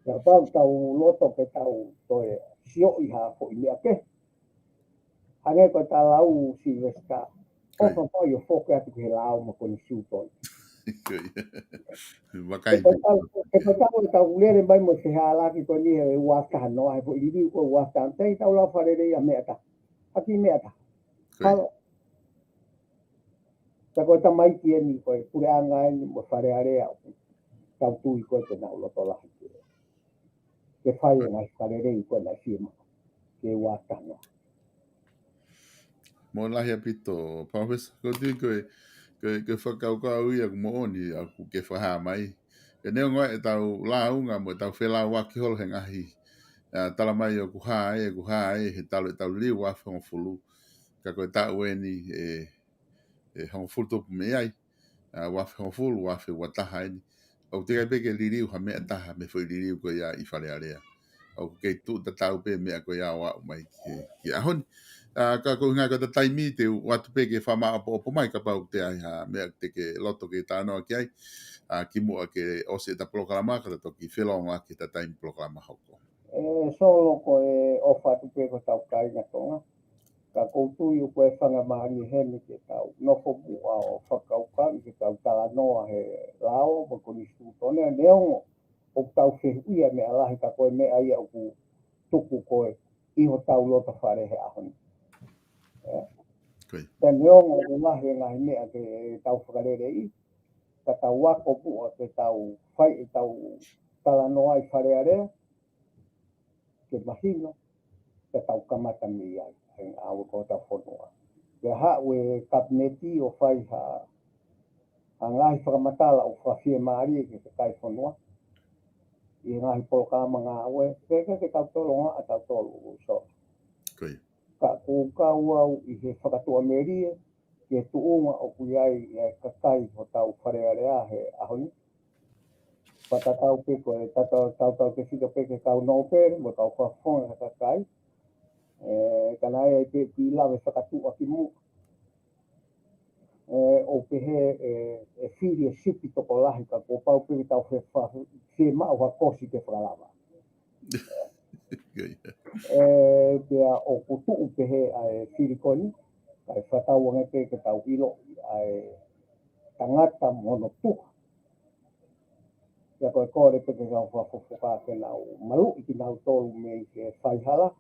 Ia pau tau loto ke tau toe sioʻi ha foʻi meʻa pē. Hangē ko e talau Silivesitā. ʻOfa mai ʻo foki atu ki he lao mo Konisitūtone. Vakai. Ke tau, ke tau lele mai mo e fehālaaki ko eni he ua taha noa, he foʻi liliu ko e ua taha. Tei tau lau fakalelei ʻa meʻa taha. ʻAki meʻa taha. Halo. Ka ko e tamaiki eni ko e puleʻanga eni mo Fale Alea. Tau tui ko e te nau loto lahi ke fai e ngaahi fakalelei ko e naʻe fiemaʻu ke ua taha noa. Mou lahi ʻaupito, Palōfesa, ko e tui ko e, ko e, ko e fakakaukau ia ʻoku moʻoni ʻoku ke fakahā mai. Ke neongo ʻetau lāunga mo ʻetau felāuaki holo he ngaahi, ʻa, tala mai ʻoku hā ē, ʻoku hā ē, he talu ʻetau liliu ua afe hongofulu. Ka ko e taʻu eni, ʻe, ʻe hongofulu tupu mei ai. ʻA, ua afe hongofulu, ua afe ua taha eni. ʻOku teʻeki ai pē ke liliu ha meʻa taha mei he foʻi liliu ko ia ʻi Fale Alea. ʻOku kei tuʻu tatau pē meʻa ko ia ʻo aʻu mai ki, ki he ʻaho ni. ʻA, ka ko e ʻuhinga ko e taimi te u ʻoatu pē ke fakamāʻopoʻopo mai kapau ʻoku ʻi ai ha meʻa te ke loto ke talanoa ki ai. ʻA, kimuʻa ke ʻosi ʻeta polokalama ka ta toki felōngoaki he taimi polokalama hoko. ʻE Solo, ko e ʻofa atu pē ko hotau kāinga Tonga. Ka ʻoku ou tui ʻoku ʻi ai e fanga mahangi heni ke tau nofo muʻa ʻo fakakaukau ke tau talanoa he lao mo e Konisitūtone, neongo ʻoku tau fehuʻia meʻa lahi ka ko e meʻa ia ʻoku tuku ko e ʻi hotau loto fale he ʻaho ni. Pea neongo ʻoku lahi e ngaahi meʻa ke tau fakaleleiʻi, ka tau ako muʻa ke tau fai ʻetau talanoa ʻi Fale Alea, ke mahino, ke tau kamata mei ai, he ngāue ko hotau fonua. Pea haʻu e kapineti ʻo fai ha, ha ngaahi fakamatala ʻoku fakafiemālie ki he kakai fonua. ʻI he ngaahi polokalama ngāue, pea ke tau tolonga ʻa tautolu Solo. Ka ʻoku kau au ʻi he fakatuʻamelie, ki he tuʻunga ʻoku ʻi ai, ʻi ai kakai hotau Fale Alea he ʻaho ni. Pea tatau pē ko e tatau, tautau ke fika pē ki he kau nōpele, mo e kau fakafofonga kakai. ʻE, ka naʻe ʻi ai pē ki lave fakatuʻa kimuʻa. ʻE, ʻo pehē, ʻe, ʻe fili e sipi tokolahi ka kuo pau pē ke tau fe-, fa-, fiemaʻu ha kosi ke fakalava. ʻE, pea ʻoku tuʻu pehē ʻa e fili ko eni, kae fakatauange pē ke tau ʻilo ʻa e tangata mo hono tuha. Pea ko e kole pē ke kau fakafofonga ke nau maluʻi kinautolu mei he faihala.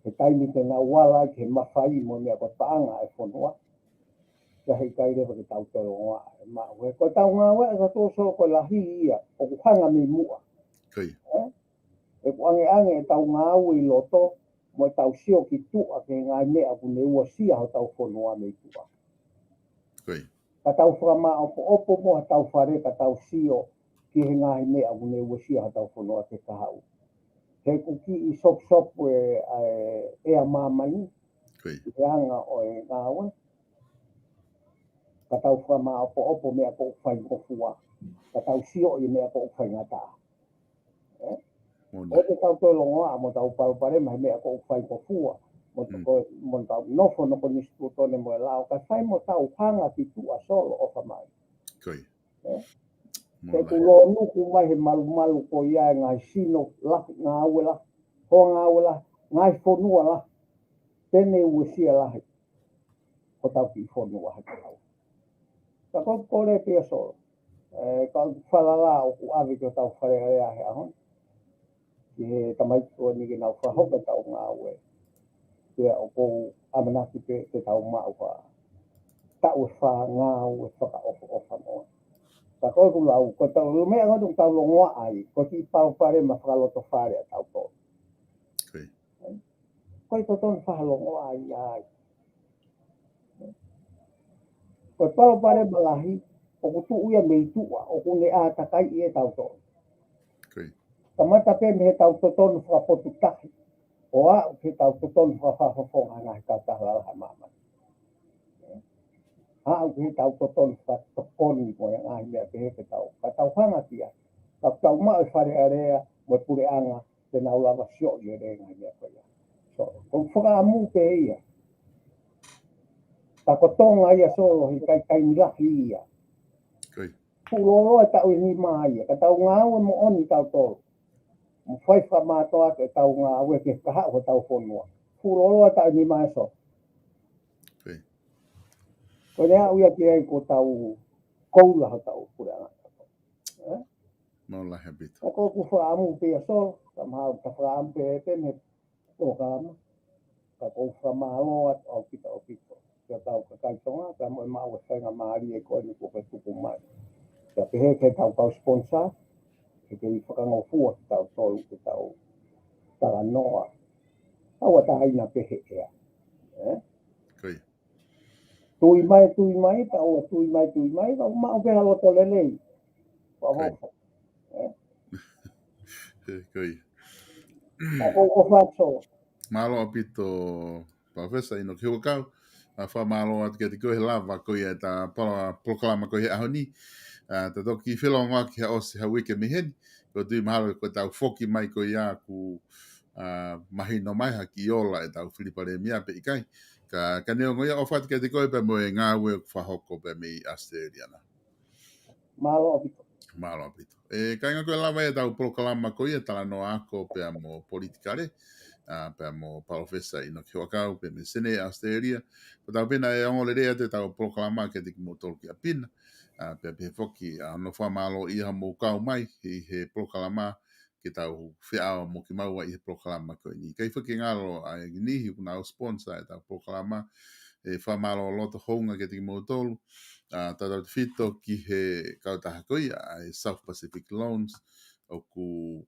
He taimi te nau ala ai ki he mafai mo e meʻa ko e paʻanga ʻa e fonua. Pea heʻikai leva ke tau tolonga ʻe maʻu. He ko e tau ngāue ʻa tautolu Solo ko e lahi ia, ʻoku hanga mei muʻa. ʻE? ʻOku ʻangeʻange ʻetau ngāue ʻi loto, mo ʻetau sio ki tuʻa ki he ngaahi meʻa ʻoku ne uesia hotau fonua mei tuʻa. Ka tau fakamāʻopoʻopo mo hotau fale, ka tau sio ki he ngaahi meʻa ʻoku ne uesia hotau fonua ke kahaʻu. He ʻoku kiʻi sopusopu e, e, ʻea māmani, ʻi he anga ʻo e ngāue. Ka tau fakamāʻopoʻopo meʻa ʻoku faingofua. Ka tau sio ʻi meʻa ʻoku faingataʻa. ʻE? ʻOku tau toe longoaʻa mo tau palopalema he meʻa ʻoku faingofua. Mo tau nofo noko ni situtone mo e lao. Ka fai mo tau hanga ki tuʻa Solo ʻofa mai. ʻE? Te ku lōnuku mai he malumalu ko ia e ngaahi sino lahi, ngāue lahi, hoa ngāue lahi, ngaahi fonua lahi. Te ne uesia lahi hotau kiʻi fonua he kahaʻu. Ka ko e kole pē ia Solo. ʻE, ka falala ʻoku ʻave ki hotau Fale Alea he ʻaho ni. Ki he tamaiki ko eni ke nau fakahoko ʻetau ngāue. Pea ʻoku ou ʻamanaki pē ke tau maʻu ha taʻu ʻe fā ngāue fakaʻofoʻofa mo. Ka ko e kulau, ko e tau, meʻa ʻoku tau longoaʻa ai, ko e kiʻi palopalema fakalotofale ʻa tautolu. Ko e totonu fakalongoaʻa ai. Ko e palopalema lahi, ʻoku tuʻu ia mei tuʻa, ʻoku ne ʻātakaiʻi ʻe tautolu. Kamata pē mei he tau totonu fakapotutahi, ʻo aʻu ki he tau totonu fakafofonga ngaahi kautaha lalahi ʻa māmani. Aʻu ki he tau totonu fakatokoni mo e ngaahi meʻa pehē ke tau. Ka tau hanga ki ai. Ka tau maʻu e Fale Alea, mo e puleʻanga, te nau lava sio ʻi he ngaahi meʻa ko ia. So, ko e fakaʻamu pē ia. Ka ko Tonga ia Solo he kai kai ni lahi ia. Fuʻu loloa taʻu ʻe nima ia. Ka tau ngāue moʻoni tautolu. Mo fai fakamātoa ke tau ngāue ke kahaʻu hotau fonua. Fuʻu loloa taʻu ʻe nima ia Solo. Ko e aʻu ia ki ai ko tau koula hotau puleʻanga. ʻE? Mau lahi ʻaupito. Ka ko ʻeku fakaʻamu pē ia Solo, ka mahalo ka fakaʻamu pē ʻe te ne polokalama. Ka ko e fakamālō atu ʻaupito, ʻaupito. Kia tau kakai Tonga, ka mo e maʻu e faingamālie ko eni kuo ke tuku mai. Kia pehē ke tau kau sponsor, ke ke fakangofua ke tau tolu, ke tau talanoa. Tau ʻatā ina pehē ʻea. ʻE? Tui mai, tui mai, ka ʻoua tui mai, tui mai, ka ʻoku maʻu pē ha loto lelei. Ka ʻoku ʻofa atu. Mālō ʻaupito, Palōfesa ʻInoke Huʻakau. ʻA, fakamālō atu kiate koe he lava ko ia ʻeta pala-, polokalama ko ia he ʻaho ni. ʻA, ta toki felongoaki ha ʻosi ha uike mei heni. Ko e tui mahalo ko ʻetau foki mai ko ia ʻoku, ʻa, mahino mai ha kiʻi ola ʻetau fili palēmia pe ʻikai. Ka, ka neongo ia ʻofa atu kiate koe pea mo e ngāue ʻoku fakahoko pea mei ʻAositelēlia na. Mālō ʻaupito. Mālō ʻaupito. ʻE, kāinga ko e lava ʻetau polokalama ko ia talanoa ako pea mo politikale, ʻa, pea mo Palōfesa ʻInoke Huʻakau pea mei Senē ʻAositelēlia. Ko tau pena ʻe ongo lelei atu ʻetau polokalama kiate kimoutolu ki ʻapi na. ʻA, pea pehē foki, ʻa, hono fakamālō ia hoʻomou kau mai ʻi he polokalama ke tau feʻao mo kimaua ʻi he polokalama ko eni. ʻIkai foki ke ngalo ʻa e niʻihi ʻoku nau sponsor ʻetau polokalama, ʻe fakamālō loto houngaʻia kiate kimoutolu. ʻA, tautautefito ki he kautaha ko ia, ʻa e South Pacific Loans, ʻoku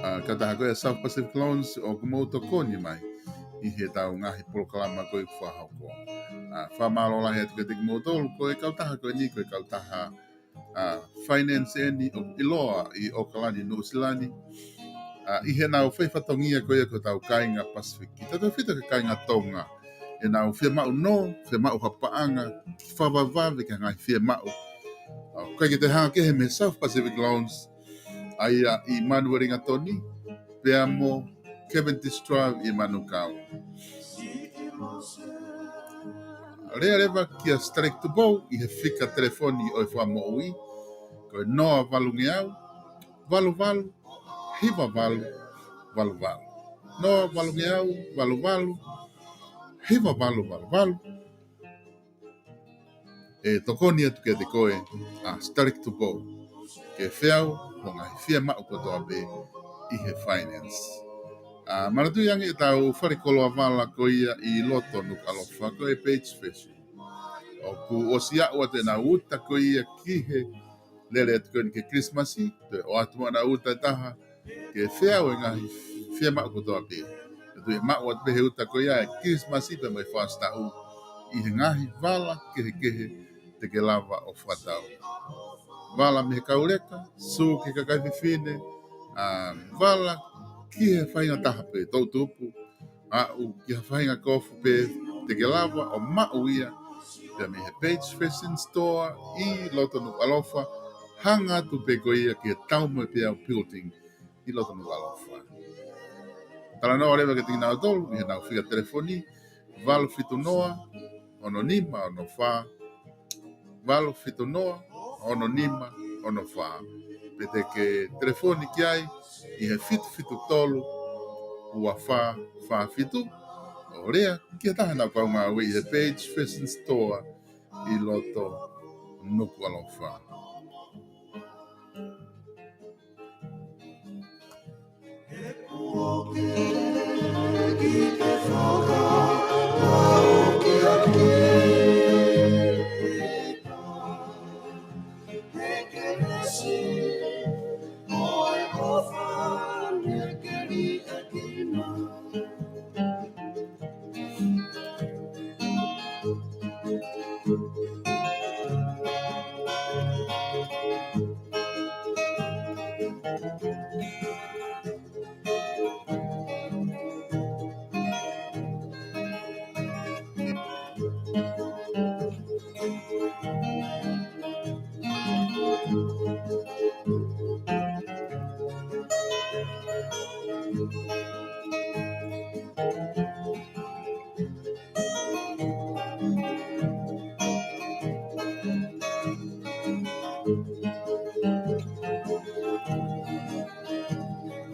ʻA, kautaha ko ia South Pacific Loans ʻoku mou tokoni mai ʻi heʻetau ngaahi polokalama ko ia ʻoku fakahoko. ʻA, fakamālō lahi atu kiate kimoutolu, ko e kautaha ko eni, ko e kautaha, ʻa, finance eni ʻoku ʻiloa ʻi ʻAokalani, Nuʻusila ni. ʻA, ʻi heʻenau fai fatongia ko ia ki hotau kāinga Pasifiki. Tautautefito ki he kāinga Tonga. ʻEnau fiemaʻu nō, fiemaʻu ha paʻanga, fakavavevave ki he ngaahi fiemaʻu. ʻA, ʻoku ʻikai ke toe hanga kehe mei he South Pacific Loans, ʻa ia ʻi Manurelingatoni, pea mo Cavendish Drive ʻi Manukau. Lea leva kia Stareck Tupou ʻi he fika telefoni ʻo e Fakamoʻui, ko e noa valungeau, valu valu, hiva valu, valu valu. Noa valungeau, valu valu, hiva valu, valu valu. ʻE tokoni atu kiate koe ʻa Stareck Tupou ke feau hoʻo ngaahi fiemaʻu kotoa pē ʻi he finance. ʻA, manatuʻi ange ʻetau fale koloa vala ko ia ʻi loto Nukuʻalofa ko e Page Fashion. ʻOku ʻosi aʻu atu ʻenau uta ko ia ki he lele atu ko eni ki he Kilisimasi, toe ʻoatu muʻa ʻena uta ʻe taha, ke feau e ngaahi fiemaʻu kotoa pē. Pea toe maʻu atu pē he uta ko ia e Kilisimasi pea mo e fakaʻosi taʻu ʻi he ngaahi vala kehekehe te ke lava ʻo fakatau. Vala mei he kau leka, sū ki he kakai fefine, ʻa, vala ki he faʻahinga taha pē, toʻutupu, aʻu ki ha faʻahinga kofu pē te ke lava ʻo maʻu ia. Pea mei he Page Fashion Store ʻi loto Nukuʻalofa, hanga atu pē ko ia ki he Taumoepeau Building ʻi loto Nukuʻalofa. Talanoa leva kiate kinautolu ʻi heʻenau fika telefoni, valu fitu noa, ono nima ono fā, valu fitu noa, ono nima ono fā. Pe te ke telefoni ki ai ʻi he fitu fitu tolu, ua fā fā fitu, ʻo lea ki ha taha ʻenau kau ngāue ʻi he Page Fashion Store ʻi loto Nukuʻalofa.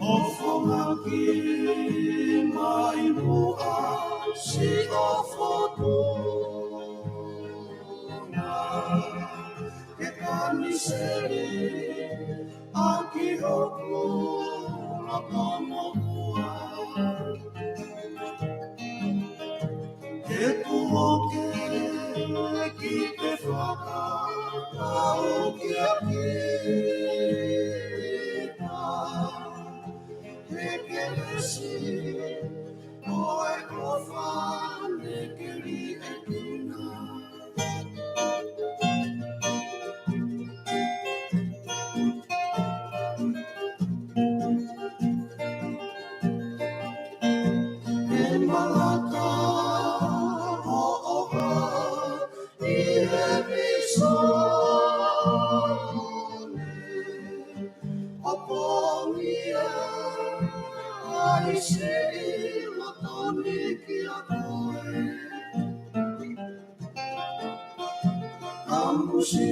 ʻOfo maki mai muʻa siʻo fotuna, ke kaniseli ʻaki hoku loto moʻua. He kuo ke kiʻi pē fakakau ki a kita. He kelesi ʻo e ʻofa ne keli ʻe kina. He malaka ʻo ʻofa ʻi he vīsone ʻo pongia ai siʻi loto ni kia koe. Kamusi